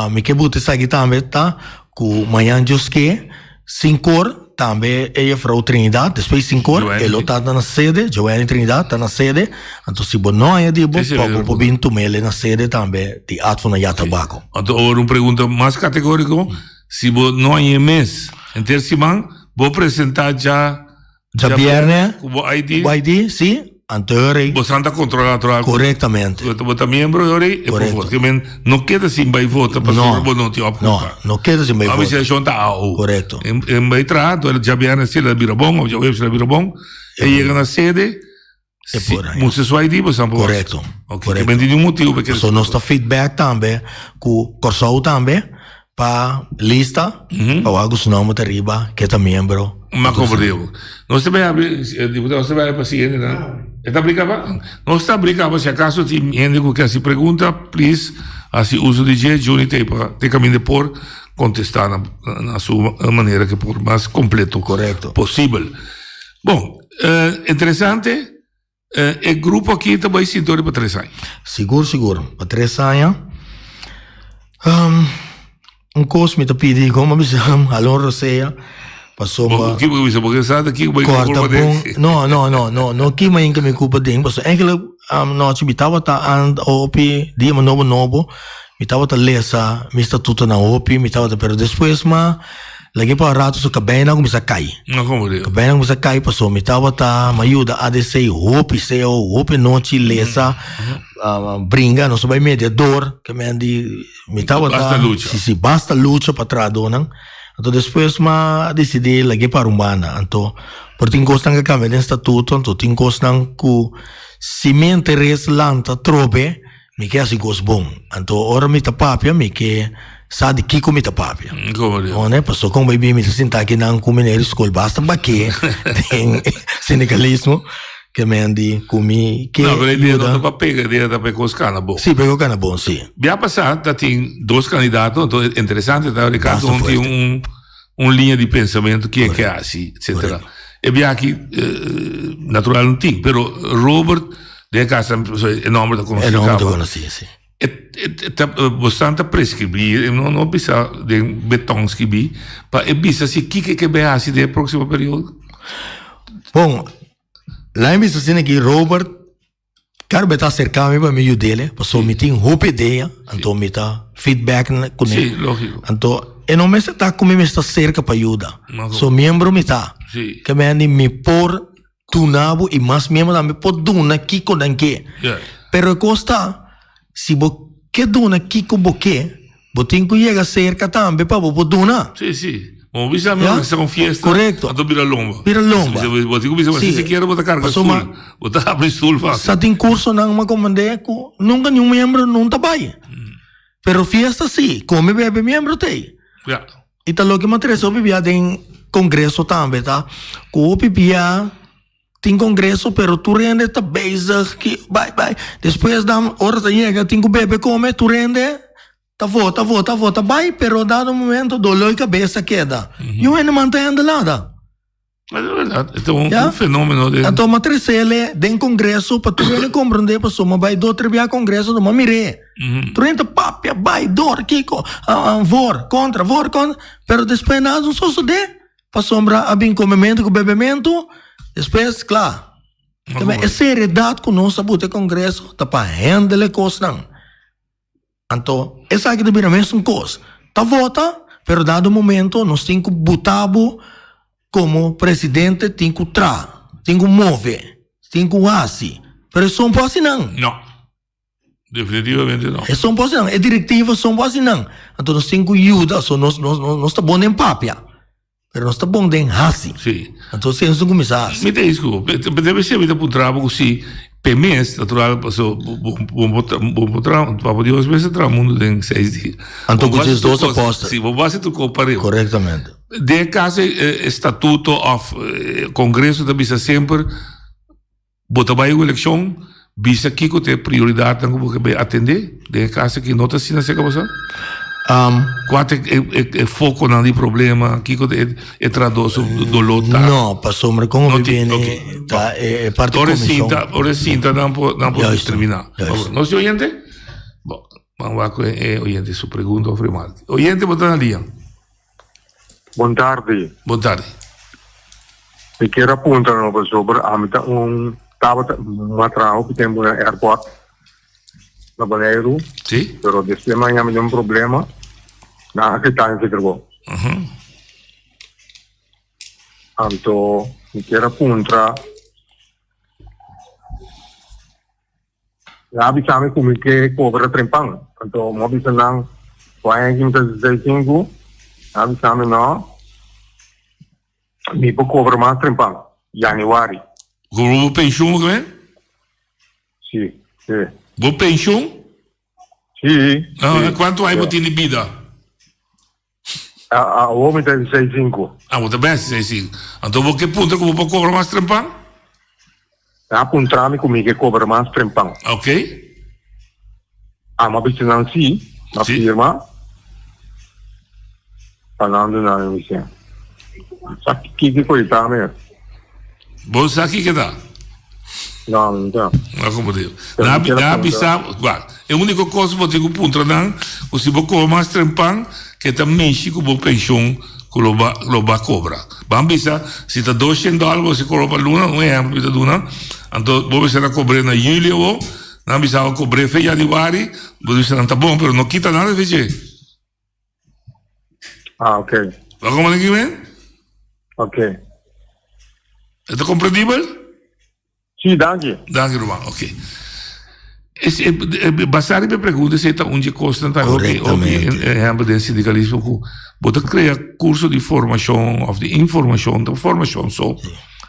mi ke buta esaki tambe ta ku mañan Dios ke, sinkor tambe e juffrouw Trinidad, despues sinkor e lo ta na sede, Joanny Trinidad ta na sede. Anto si bo no haña di bo, pa bo por bin tum'el na sede tambe di Advo na Yatabako. Anto awor un pregunta mas kategóriko, si bo no hañ'e mes henter siman, bo presentá dja Djabierne Ku bo ID. Ku bo ID, si. Anto e ora ei. Bo san ta kontrolá natural. Korektamente. Ku bo ta miembro e ora ei, e por vota. Ke men no keda sin bai vota pasobra bo no tin opkopa. No, no keda sin bai vota. Administrashon ta AO. Korekto. E bai traha, anto djabierne si el a bira bon òf djaweps el a bira bon, e yega na sede, E por si mustra su ID bo san por. Korekto. Oke, ke men tin un motibu pa keda. So nos ta feedback tambe ku Kòrsou tambe pa lista pa wak ku su nòmber ta riba ke ta miembro. M'a komprendé bo. Nos ta bai habri, diputado, nos ta bai habri pa siguiente nan. E ta apliká pa? Nos ta apliká pa si akaso tin hende ku ke hasi pregunta, please hasi uso di dje, Juni ta ei pa te kaminda por kontestá na na su manera ke por mas kompleto posibel. Bon, interesante. E grupo aki ta bai sinti ora pa tres aña. Sigur, sigur. Pa tres aña. Un kos mi ta pidi, komo mi bisa, hala un rosea, pasobra. Kiko bo bisa? Bo ke sa ta kiko bai Korta bon. No, no, no, no, no kima inka mi kupa den, pasobra enkele nochi mi tabata an hopi dia mi nobo nobo, mi tabata lesa mi statutonan hopi, mi tabata, pero despues ma. Lag'é pa un rato su kabeinan kuminsá kai. No komo di. Kabeinan kuminsá kai pasobra mi tabata mi a yuda ADC hopi seo, hopi nochi lesa, bringa, nos a bai mediador, ke men di mi tabata. Basta lucha. Si si, basta lucha pa trahadónan. Anto despues mi a disidí lag'é para un banda. Anto por tin kosnan ku a kambia den statuto, anto tin kosnan ku si mi interes lanta trobe. Mi ke hasi kos bon. Anto ora mi ta papia, mi ke sa di kiko mi ta papia. One, paso kon bai bin mi ta sinta akinan ku meneer di skol basta baké den sindikalismo ke men di ku mi ke No, pero e dia no yuda. ta pa pega, e dia ta pa e kos kana bon. Si, pa e kos kana bon, si. Bia pasá ta tin dos kandidato, anto interesante ta Ricardo Basta un tin fuerte. un un liña di pensamentu ke ke hasi, etcetera. E bia aki natural no tin, pero Robert Den e cas e nomber ta conoci E nomber ta caba. conoci, si. E, e, ta, bosnan ta prescribi, e no, no bisa den beton scribi, pa e bisa si kiko ke bay haci den e proximo periodo. Bon, laat mi bisa asina aki, Robert, karo bo ta acerca mi pa mi yud'el, pasobra mi tin hopi idea, anto mi ta feedback kuné. Si, logico. Anto, e no mester ta ku mi mester cerca pa yuda. So miembro mi ta. Si. Ke men di mi por Duna bo i mas miembro tambe por duna kiko nan ke. Pero e kos ta, si bo ke duna kiko bo ke, bo tin ku yega serka tambe pa bo por duna. Sí, sí. Bo bisa mi organisa un fiesta, Korekto. anto bira lomba. Bira lomba. Bo tin ku bisa, Sí. si sikiera bo ta karga Pasobra stul. Bo ta habri stul fásil. Sa tin kursonan m'a komprendé ku nunka niun miembro no ta bai. Pero fiesta sí, kome bebe miembro t'ei. Ya. I ta loke m'a trese hopi bia den kongreso tambe ta ku hopi bia tin kongreso pero tur hende ta bezig ki bai bai despues dan ora ta yega tin ku bebe kome tur hende ta vota vota vota bai pero dado momento dolor di kabes a keda yu hende man ta hende nada. Es verdad, e ta un fenomeno den. Anto m'a tresele den congreso pa tur hende comprende pasobra m'a bai dos tres bia congreso anto m'a mir'é. Tur hende ta papia bai dor kiko voor contra voor contra pero despues nada no sosode pasobra a bin comemento cu bebemento despues cla. E seriedad cu nos a buta e congreso ta pa handle e cosnan. Anto esaki ta bira mesun kos. Ta vota, pero dado momento nos tin ku buta bo komo presidente tin ku traha, tin ku move, tin ku hasi. Pero esun por hasi nan. No. Definitivamente no. Esun por hasi nan. E direktiva esun por hasi nan. Anto nos tin ku yuda, so nos nos nos ta bon den papia. Pero nos ta bon den hasi. Sí. Anto si nos kuminsá hasi. Mi ta isku, debe ser mi ta puntra bo ku si p'e mes, natural, paso bo bo bo bo tra, Papa Dios mes a traha mundu den seis dia. Anto ku djes dos apòstel. Sí, bo base tur kos pa riba. Korektamente. Den e caso e statuto of congreso ta bisa semper bo ta bay un eleccion bisa kico ta e prioridadnan cu bo ke bay atende. Den e caso aki no ta asina cerca bo sa? Cua ta e foconan di problema? Kico ta e trahador su dolor ta? No, pasobra como mi bini ta e parti comision. Ora e sinta nan por determina. Nos tin oyente? Bo, ban wak ku e oyente su pregunta of remarke. Oyente bo ta na lia. Bon tardi. Bon tardi. Mi kier a puntra no pasobra ami ta un tabata m'a traha hopi tempu na airport na Boneiru. Si. Pero despues mi a haña mi den un problema nan a kita mi fi trabou. Anto mi kier a puntra. Nan a bisa mi ku mi ke kobra trempan. Anto mi a bisa nan, ku aña aki mi ta 65, nan a bisa mi no, mi por kobra mas trempan, yanüari. Kobra bo penshun bo ke? Si, si. Bo penshun? Si, si. Kuantu aña bo tin di bida? Awor mi ta sesenta i sinku. Ah, bo ta bèn sesenta i sinku. Anto bo ke puntra ku bo por kobra mas trempan? Nan a puntra mi ku mi ke kobra mas trempan. Ok. Amo a bisa nan si, m'a firma pa nan duna mi mi sèn. Sa kiko ku e ta mes. Bo sa kiko ta? No, mi no sa. No como digo. Na na bisa, wak, e único cos bo tin cu puntra nan, cu si bo cobra mas trempan, ke ta mishi cu bo pensioen cu lo ba lo ba cobra. Ban bisa, si ta 200 dollar bo si cobra pa luna, un ehempel mi ta duna, anto bo mester a cobr'é na juli awo, nan bisa bo cobr'é fe januari, bo bisa nan ta bon, pero no kita nada fe dje. Ah, ok. Lo como de men? Ok. E ta comprendibel? Sí, danki. Danki, ruman. Ok. Es, e, e, basá riba e pregunta, esei ta un dje kosnan ta hopi, hopi ehempel den sindikalismo ku bo ta krea kurso di formashon of di informashon, ta formashon so,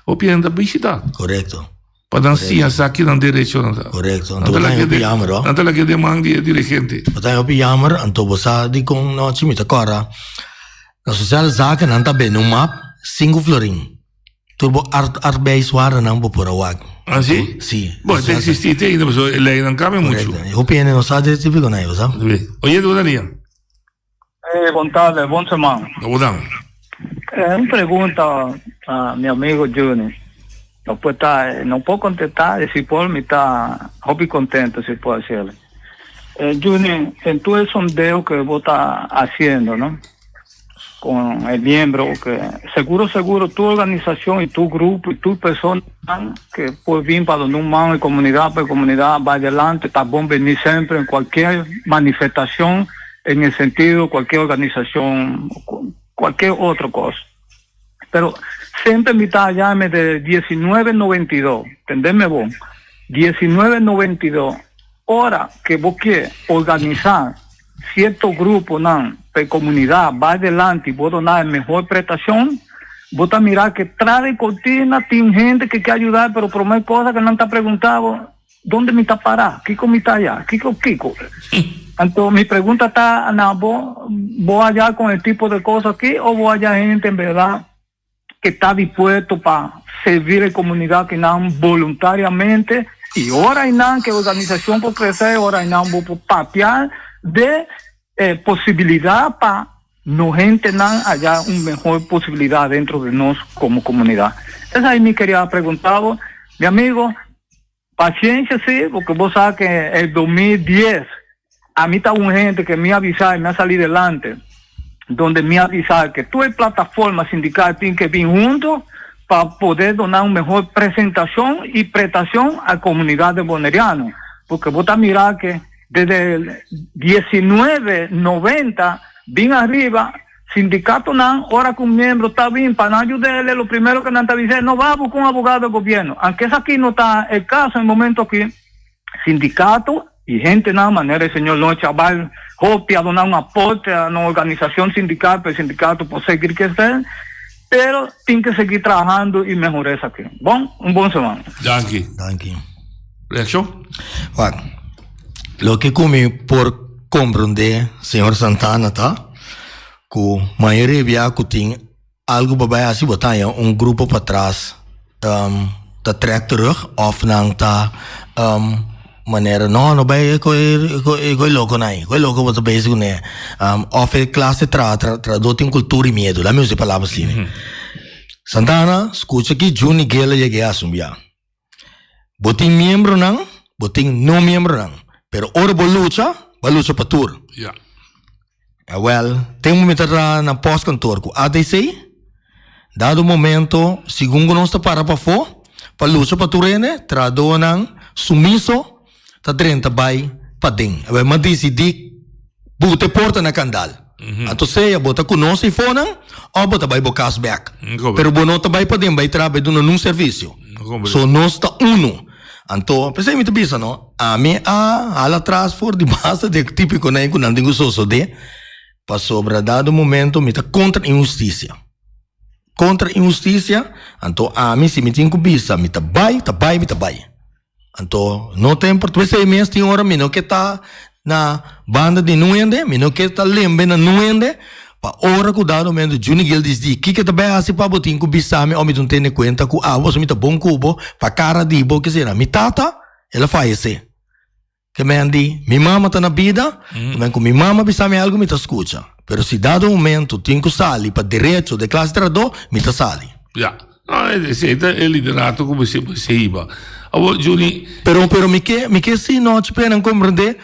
hopi hende ta bishita. Korekto. Pa nan siña sa ki nan derechonan ta. Korekto. Anto bo ta hopi jammer ho. Nan ta lag'é den man di e dirigente. Bo ta hopi jammer, anto bo sa dikon nochi mi ta kòrda na Sociale Zaken nan ta bende un map sinku florin. Tur bo arbeidswaardenan bo por a wak. Ah si? Si. Bo, ta existi te ainda pasobra e leynan cambia mucho. Korekto. Hopi hende no sa di e tipo nan, bo sa. Oye, bo ta lia. Hey, bon tarde, bon semana. Bon dan. Eh, un pregunta a mi amigo Juni. No puede estar, no puedo contestar, si por mi está hopi contento si puedo hacerlo. Eh, Juni, en todo el sondeo que vos estás haciendo, ¿no? Con el miembro, que seguro, seguro, tu organización y tu grupo y tu persona que puede venir para donde un man y comunidad, pues comunidad va adelante, está bon venir siempre en cualquier manifestación, en el sentido cualquier organización, cualquier otra cosa. Pero siempre mi está allá de 1992, entendeme vos, 1992, hora que vos quieres organizar cierto grupo nan, pe comunidad va adelante y vos donar mejor prestación, vos ta mirar que tras de cortina tiene gente que quiere ayudar, pero primer cosa que no está preguntado, ¿dónde me está parado? Kiko me está allá? Kiko, Kiko. Entonces, mi pregunta está, Ana, ¿vos, vos allá con el tipo de cosas aquí o vos allá gente en verdad que está dispuesto para servir a la comunidad que nan voluntariamente y ahora hay nan que organización por crecer, ahora hay nan por papear de eh, posibilidad para no gente nan haya una mejor posibilidad dentro de nos como comunidad. Esa ahí me quería preguntar, mi amigo, paciencia sí, porque vos sabes que el 2010 a mí está un gente que me avisa y me ha salido delante, donde me avisa que tu plataforma sindical tiene que vir juntos para poder donar una mejor presentación y prestación a comunidad de bonerianos. Porque vos estás mirar que desde el 1990, bien arriba, sindicato nan, ahora que un miembro está bien, para no ayudarle, lo primero que nan está diciendo, no va a buscar un abogado del gobierno. Aunque eso aquí no está el caso en el momento aquí, sindicato y gente nada manera el señor Noche va hopi a donar un aporte a una organización sindical, pero el sindicato puede seguir crecer, pero tiene que seguir trabajando y mejorar eso aquí. Bon, un buen semana. Danki. Danki. Reaccion? Wak, loke ku mi por komprondé señor Santana ta ku mayoria bia ku tin. Algu bo bai hasi bo ta haña un grupo patras ta trek terug of nan ta manera no no bai e koe lokonan ei koe loko bo ta bezig kuné of e klase traha trahadó tin kultura di miedu laat mi usa e palabra asina Santana skucha ki Juni Gela yega e hasi un bia bo tin miembronan bo tin no miembronan pero ora bo lucha bo a lucha pa tur. Awel, tempu mi ta traha na postkantoor ku ATC, dado momento, segun ku nos ta para pafó pa lucha pa tur hende, trahadónan sumiso ta drenta bai paden. Awel, mi a disidí buta e porta na kandal. Anto sea bo ta ku nos eifonan òf bo ta bai bo kas bèk. Pero bo no ta bai paden bai traha bai duna nun servisio. So nos ta unu. Anto, p'esei mi ta bisa no, ami a hala atras for di basta di e típikonan ku nan tin ku sosodé, pasobra dado momento mi ta kontra inhustisia. Kontra inhustisia, anto ami si mi tin ku bisa mi ta bai, ta bai mi ta bai. Anto no ta importa, p'esei mes tin ora mi no ke ta na banda di nun hende, mi no ke ta lembe na nun hende, Pa ora ku dado momento Juni Gil disdi kiko ta bai hasi pa bo tin ku bisa mi o mi ta un tene kuenta ku abo pasobra mi ta bon ku bo pa kara di bo kesera. Mi tata el a fayesé ke men di mi mama ta na bida ke men ku mi mama bisa mi algu mi ta skucha pero si dado momento tin ku sali pa derecho de klase trahadó mi ta sali. Ya. No, esei ta e liderato ku mester hiba. Awor Juni. Pero pero mi ke mi ke si nochi pa nan komprende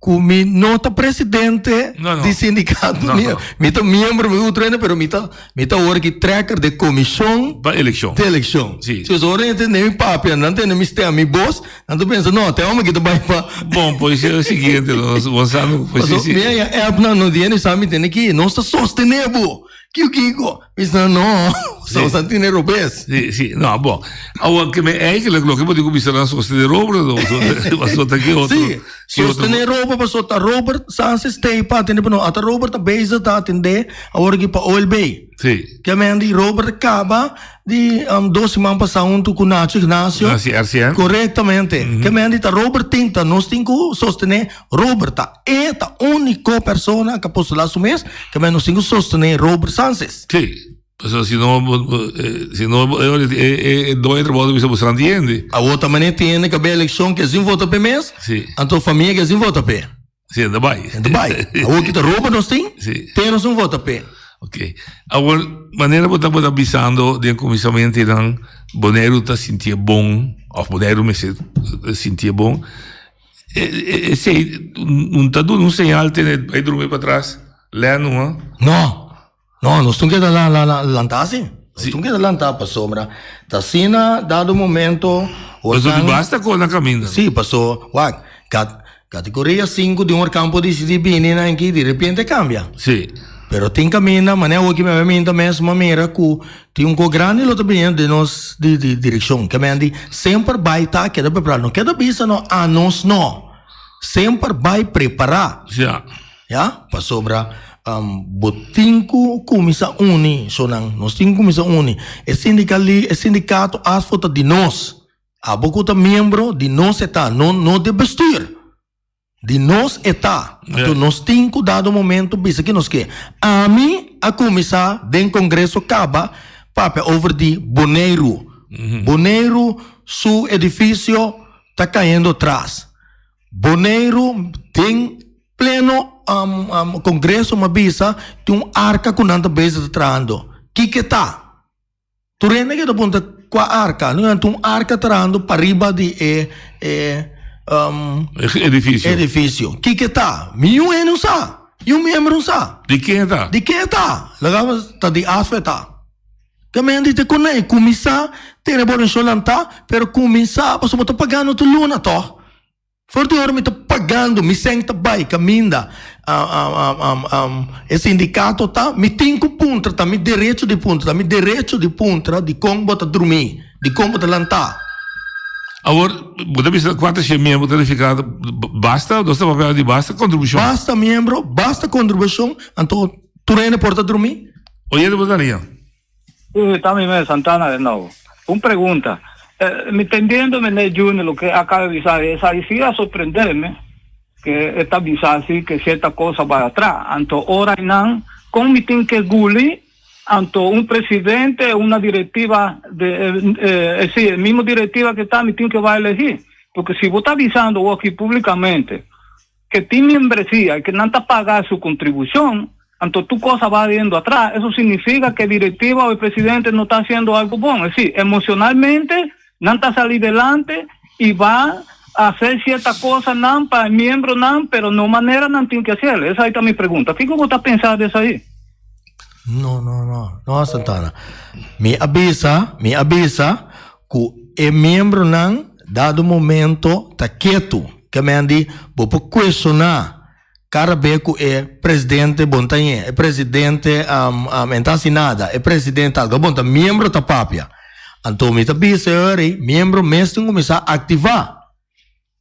ku mi no ta presidente No, no. di sindikato No, mi no. mi ta miembro mi otro hende pero mi ta mi ta awor ki trekker de komishon Pa elekshon. di elekshon. Si. So ora nan tende mi papia nan tende mi stem mi bos nan ta pensa no te homber ki ta bai pa Bon, pues e siguiente nos bo sa no pues Paso si. mi a app nan no tiene sa mi tene ki nos ta sostene bo. Kiko kiko? Mi sa no, Sí. sa tine robes. Sí, sí, no, bon. Awor ke me eigenlijk loke bo tin ku bisa nan sostener Robert no, pasobra ta ke otro. Sí, sostener Robert pasobra ta Robert Sanchez stay pa atende pa no. Ata Robert ta bezig ta atende awor aki pa OLB. Sí. Ke men di Robert kaba di um, dos siman pasá huntu ku Nacho Ignacio. Naci RCN. Korektamente. Ke men di ta Robert tin ta nos tin ku sostener Robert ta e ta úniko persona ku a postulá su mes, ke men nos tin ku sostené Robert Sanchez. Sí. Pasobra si no, si no e e doño di trabou ta bisa bo sran tiende. Awor ta manera tiende ku a bai elekshon ke sin vota p'e mes, Sí. anto famia ke sin vota p'e. Sí, e ta bai. E ta bai. Awor kita Robert nos tin, Sí. te nos un vota p'e. Ok. Awor, manera bo tabata bisando den kuminsamentenan, Boneiru ta sintié bon, òf Boneiru mester sintié bon. Esei no ta duna un señal tene bai drumi patras lè numa? No, no, nos tin keda lantá si. Nos tin keda lantá pasobra ta asina dado momento. Pasobra di basta kos na kaminda. Si, paso wak, kategoria sinku di un orkan por disidí bini na aki di repente kambia. Si. Pero tin kaminda, manera awoki mi a bai minta mes mi a mira ku Tin un ko grandi lo ta biniendo den nos di di direkshon. Ke men di semper bai ta keda prepará. No keda bisa no anos no. Semper bai prepará. Ja. Ya, pasobra bo tin ku kuminsá uni, shownan. Nos tin ku kuminsá uni. E sindikali e sindikato ASFO ta di nos. Abo ku ta miembro di nos e ta, no no di bestuur. Di nos e ta. Anto nos tin ku dado momento bisa ki nos ke. Ami a kuminsá den kongreso kaba papia over di Boneiru. Boneiru su edifisio ta kayendo tras. Boneiru den pleno kongreso mi a bisa tin un arka ku nan ta bezig ta trahando. Kiko e ta? Tur hende ke ta puntra kua arka, no ta un arka trahando pariba di e e Edifisio. edifisio. Kiko ta? Niun hende no sa, niun miembro no sa. Di ken e ta? Di ken e ta? Laga ta di ASFA e ta. Ke men di te kuné, kuminsá tene bo organisashon lantá, pero kuminsá pasobra bo ta pagando tur luna tòg. For di ora mi ta pagando, mi sèn ta bai kaminda e sindikato ta, mi tin ku puntra, ta mi derecho di puntra, ta mi derecho di puntra dikon bo ta drumí, dikon bo ta lantá. Awor, bo ta bisa kuantu shen miembro ta nifiká basta, nos ta papia di basta kontribushon. Basta miembro, basta kontribushon, anto tur hende por ta drumí. Oyente bo ta ria. Sí, ta mi mes, Santana de nobo. Un pregunta. Eh, mi tendiendo meneer Junior lo que acaba de bisa, esaki sí a sorprenderme, que e ta bisa así que cierta cosa bai atrás. Anto ora nan, con mi tin que guli? Anto un presidente, una directiva de eh, eh, sí, el mismo directiva que está, mi tin que bai elegí. Porque si bo ta bisando aki públicamente que tin membresía y que nan ta paga su contribución, anto tur cosa va yendo atrás. Eso significa que directiva o el presidente no está haciendo algo bon. Es decir, emocionalmente nan ta sali delante y va a hacer cierta cosa nan pa miembro nan, pero no manera nan tin que hacerlo. Esa ahí ta mi pregunta. Kiko bo ta pensa de esey? No, no, no. No, Santana. Mi a bisa, mi a bisa ku e miembronan dado momento ta ketu. Ke men di bo por cuestiona cada be ku e presidente bon ta ñe, e presidente um, um, en ta hasi nada, e presidente algo. Bon ta miembro ta papia. Anto mi ta bisa e ora ei, miembro mes tin kuminsá aktivá.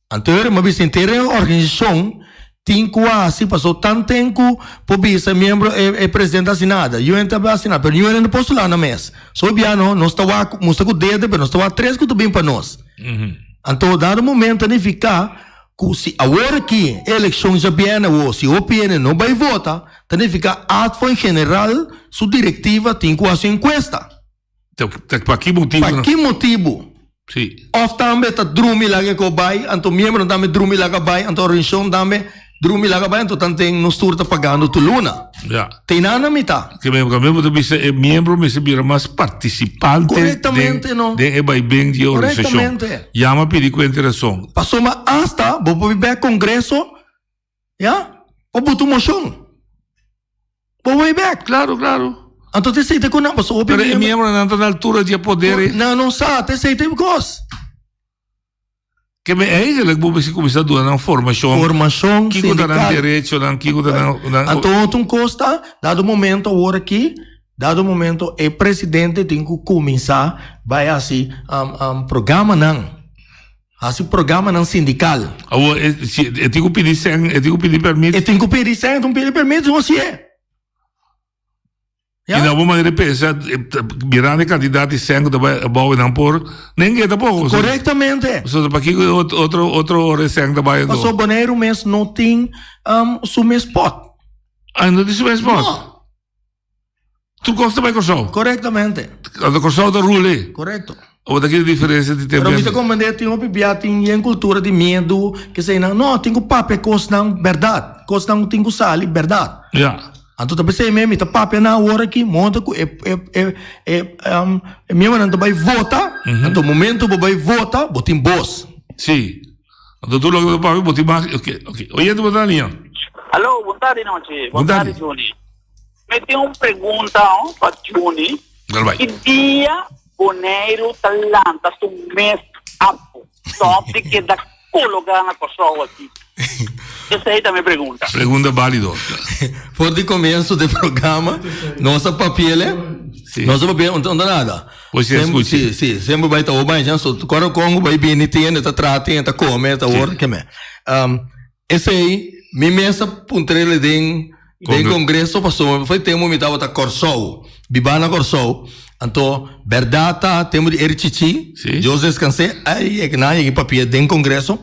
Anto e ora mi a bisa henter e organisashon tin ku hasi paso tanten ku por bisa e miembro e e presidente hasi nada, UN ta hasi nada, pero UN no postulá nan mes. So bia no, nos ta wak mustra ku dede pero nos ta wak tres ku ta bin pa nos. Anto dado momento a nifiká ku si awor aki e elekshon ya biene awo, si hopi hende no bai vota, ta nifiká ATFO en general su direktiva tin ku hasi un enkuesta. Pa ki motibu? Pa ki motibu? Si. Of tambe ta drumi laga ku bai, anto miembronan tambe drumi laga bai, anto organisashon tambe drumi laga bai, anto tanten nos tur ta pagando tur luna. Ja. Te nan na mitá. Ke men tambe bo ta bisa e miembro mester bira mas partisipante Korektamente, no. den e baiben di e organisashon. Korektamente. Yama pidi kuenta i rason. Pasobra asta bo por bai kongreso, ya, pa buta un moshon. Bo way back. Claro, claro. Anto te esey te cu nan paso hopi Pero e miembronan ta na altura di e poder e. Nan no sa, te esey te cos. Ke men eigenlijk bo mester cuminsa duna nan formacion. Formacion Kico ta nan derechonan, kico ta nan. Anto otro un cos ta, dado momento awor aki, dado momento e presidente tin cu cuminsa bay haci programanan. Hasi programanan sindikal. Awor, e, si, e tin ku pidi sèn, e tin ku pidi pèrmit. E tin ku pidi sèn, e tin ku pidi pèrmit, no hasié. Ja? I na bo manera di pensa, mirando e kantidat di sèn ku ta bai abou e nan por, nen ke tampoko. Korektamente. Pasobra pakiko e otro, otro ora e sèn ta bai anto? Pasobra Boneiru mes no tin su mes pòt. Ah, no tin su mes pòt? No. Tur kos ta bai Kòrsou. Korektamente. Anto Kòrsou ta rule. Korekto. Awor ta ki e diferensia di tempu. Pero mi ta komprendé tin hopi bia tin yen kultura di miedu keseinan. No, tin ku papia kosnan bèrdat. Kosnan ku tin ku sali bèrdat. Ya. Anto ta p'esei mes mi ta papia nan awor aki monta ku e e e e e miembronan ta bai vota. Anto momento bo bai vota bo tin bos. Si. Anto tur loke bo ta papia bo tin mas. Oke oke. Oyente bo ta na liña. Alo, bon tardi nochi. Bon tardi Juni. Mi tin un pregunta pa Juni. Ki dia Boneiru ta lanta su mes afo? Stop di keda kologa na Kòrsou aki. Esei ta mi pregunta. Pregunta bálido. For di komienso di programa nos a papiele, nos a papiele, un ta nada. Pues si escucha. Si, si, semper bai ta oba en so kòrda kon ku bai bini tin, ta traha tin, ta kome, ta wòrdu keme. Esei mi mes a puntr'el den den congreso pasobra foi tempo mi tabata Kòrsou, bibá na Kòrsou, anto bèrdat ta tempo di Eric Chichi, Dios descans'é, a yega nan a yega papia den congreso,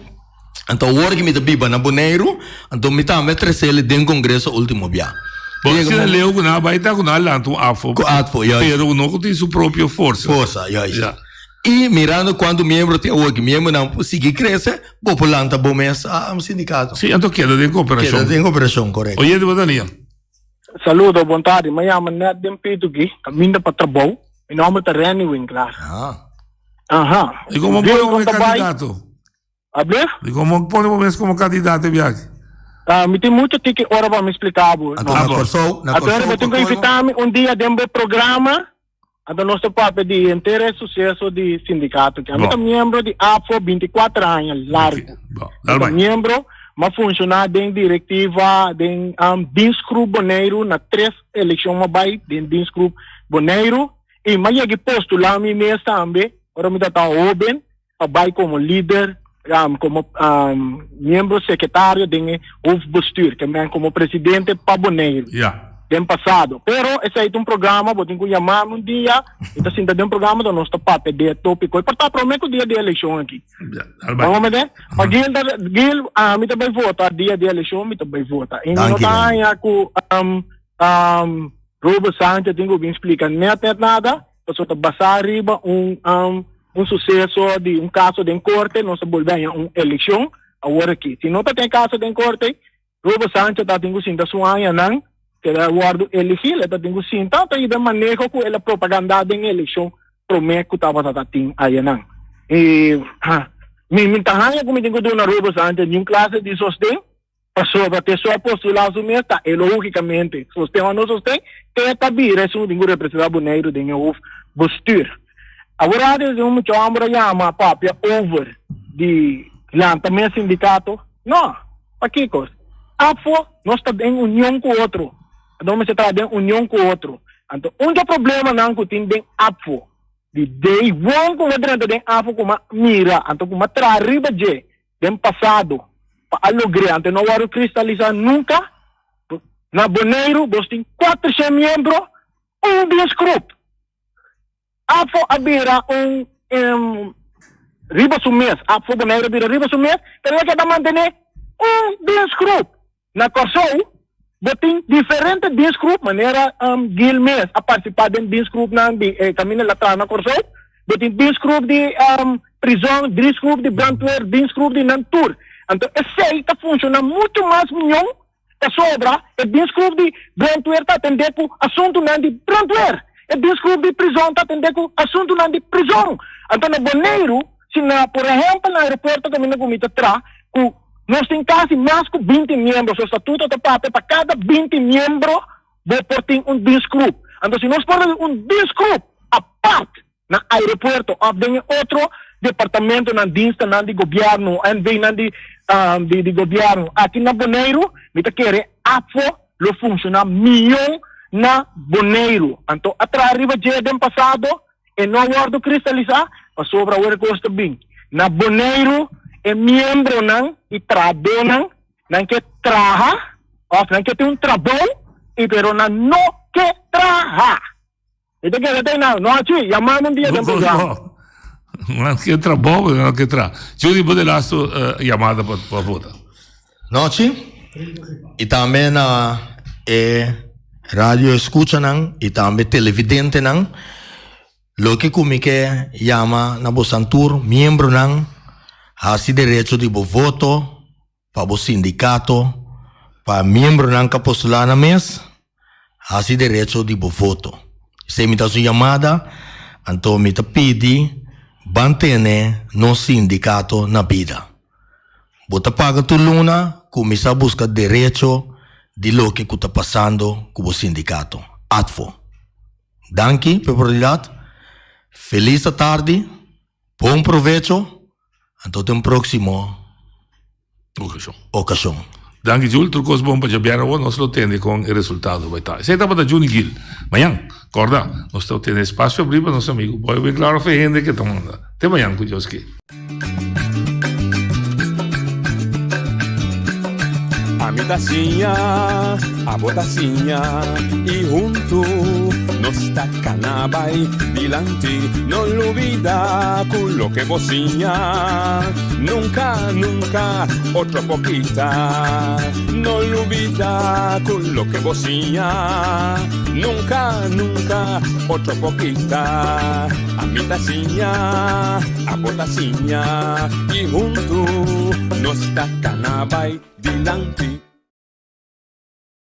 anto awor ki mi ta biba na Boneiru, anto mi tambe a tres'el den congreso ultimo bia. Bo asina leu ku nan a bai ta ku nan a lanta un afo, Ku afo, juist. pero no ku tin su propio forsa. Forsa, juist. I mirando kuantu miembro tin awor ki miembronan por sigui krese, bo por lanta bo mes a un sindikato. Sí, anto keda den kooperashon. Keda den kooperashon, korekto. Oyente bo ta lia. Saludo, bon tardi. Mi a yama net den Pituki, kaminda pa trabou. Mi nomber ta Renny Winklaar. Ah. Aha. I komo Gil, pone bo kon mes ta bai? kandidato? Ablef? I komo pone bo mes komo kandidato e biaha? Ah, mi tin mucho tiki ora pa mi splika bo. Anto na Kòrsou, na Anto Kòrsou bo tin pa ku kolmo. invita mi un dia den bo programa. Anto nos ta papia di henter e suseso di sindikato aki. Ami ta miembro di APFO bintikuater aña largu. Mi ta miembro, m'a funshoná den direktiva den Dienstgroep Boneiru na tres elekshon m'a bai den Dienstgroep Boneiru i m'a yega postulá mi mes tambe ora mi tabata hóben. pa bai komo lider, komo miembro sekretario den e hoofdbestuur, ke men komo presidente pa Boneiru den pasado. Pero esei ta un programa, bo tin ku yama mi un dia, mi ta sinta den programa donde nos ta papia di e topiko. E por ta prome ku dia di elekshon aki. Bo comprende? Pa Gil ta, Gil, ami ta bai vota dia di elekshon, mi ta bai vota. I mi no ta haña ku. Robert Sanchez tin ku bin splika nèt nèt nada, pasobra ta basá riba un un suseso di un kaso den korte, nos ta bolbe haña un elekshon awor aki. Si no ta tin e kaso den korte, Robert Sanchez ta tin ku sinta su añanan ku el a wòrdu eligí, el ta tin ku sinta ta riba e maneho ku el a propagandá den e elekshon promé ku tabata ta tin ayanan. I mi mi ta haña ku mi tin ku duna Robert Sanchez niun klase di sosten pasobra te su a postulá su mes ta e lógikamente sosten òf no sosten e ta bira esun ku tin ku representá Boneiru den e hof bestuur. Awor antes un mucha hòmber a yama papia over di lanta mes sindikato. No! Pakiko? Afo nos ta den union ku otro. Anto mester traha den union ku otro. Anto un dje problemanan ku tin den APFO, di day one ku mi a drenta den APFO ku mi a mira, anto ku mi a traha riba dje den pasado pa a logr'é, anto e no a wòrdu kristalisá nunka. Na Boneiru bos tin kuatershen miembro, un dienstgroep. APFO a bira un riba su mes, APFO Boneiru a bira riba su mes, pero e keda mantené un dienstgroep. Na Kòrsou bo tin diferente dienstgroep, manera Gil mes a partisipá den dienstgroepnan di e kaminda el a traha na Kòrsou. Bo tin dienstgroep di prizòn, dienstgroep di brandweer, dienstgroep di nan tur. Anto esei ta funshoná muchu mas mion Pasobra e dienstgroep di brandweer ta atendé ku asuntunan di brandweer. E dienstgroep di prizòn ta atendé ku asuntunan di prizòn. Anto na Boneiru, si na por ehèmpel na aeropuerto kaminda ku mi ta traha, ku nos tin kasi mas ku 20 miembro, so statuto ta papia pa kada 20 miembro bo por tin un dienstgroep. Anto si nos por tin un dienstgroep apart na aeropuerto of den e otro departamentonan, dienstennan di gobierno, NV-nan di di gobierno aki na Boneiru, mi ta kere APFO lo funciona miyon na Boneiru. Anto a traha riba dje den pasado, e no a wordo cristalisa, pasobra awor e cos ta bin. Na Boneiru e miembronan y trahadónan nan ke traha of nan ke tin un trabou y pero nan no ke traha. Mi ta kere te nan. No achi, yama mi un dia den programa. Nan ke trabou, pero nan ke traha. Judy, bo de laatste yamada pa pa vota. Nochi, y tambe na e radio escuchanan y tambe televidentenan, loke cu mi ke yama na bosan tur miembronan, haci derecho di bo voto pa bo sindikato, pa miembronan ka postulá nan mes, hasi derecho di bo voto. Esei mi ta hasi un yamada, anto mi ta pidi ban tene nos sindikato na bida. Bo ta paga tur luna, kuminsá buska derecho di loke ku ta pasando ku bo sindikato. ATFO. Danki pa e oportunidat. Felis atardi. Bon provecho, anto te un próximo Okashon. okashon. Danki Jul, tur kos bon pa djabièrnè awor, nos lo tende kon e resultado bai ta. Esei tabata Juni Gil. Mañan, kòrda, nos ta tene espasio abrí pa nos amigu Boy Winklaar òf e hende ke ta manda. Te mañan ku Dios ke. Ami ta siña, abo ta siña y huntu nos ta cana bay dilanti. No lubida cu loke bo siña nunca, nunca otro por kita. No lubida cu loke bo siña nunca, nunca otro por kita. Ami ta siña, abo ta siña y huntu nos ta cana bay dilanti.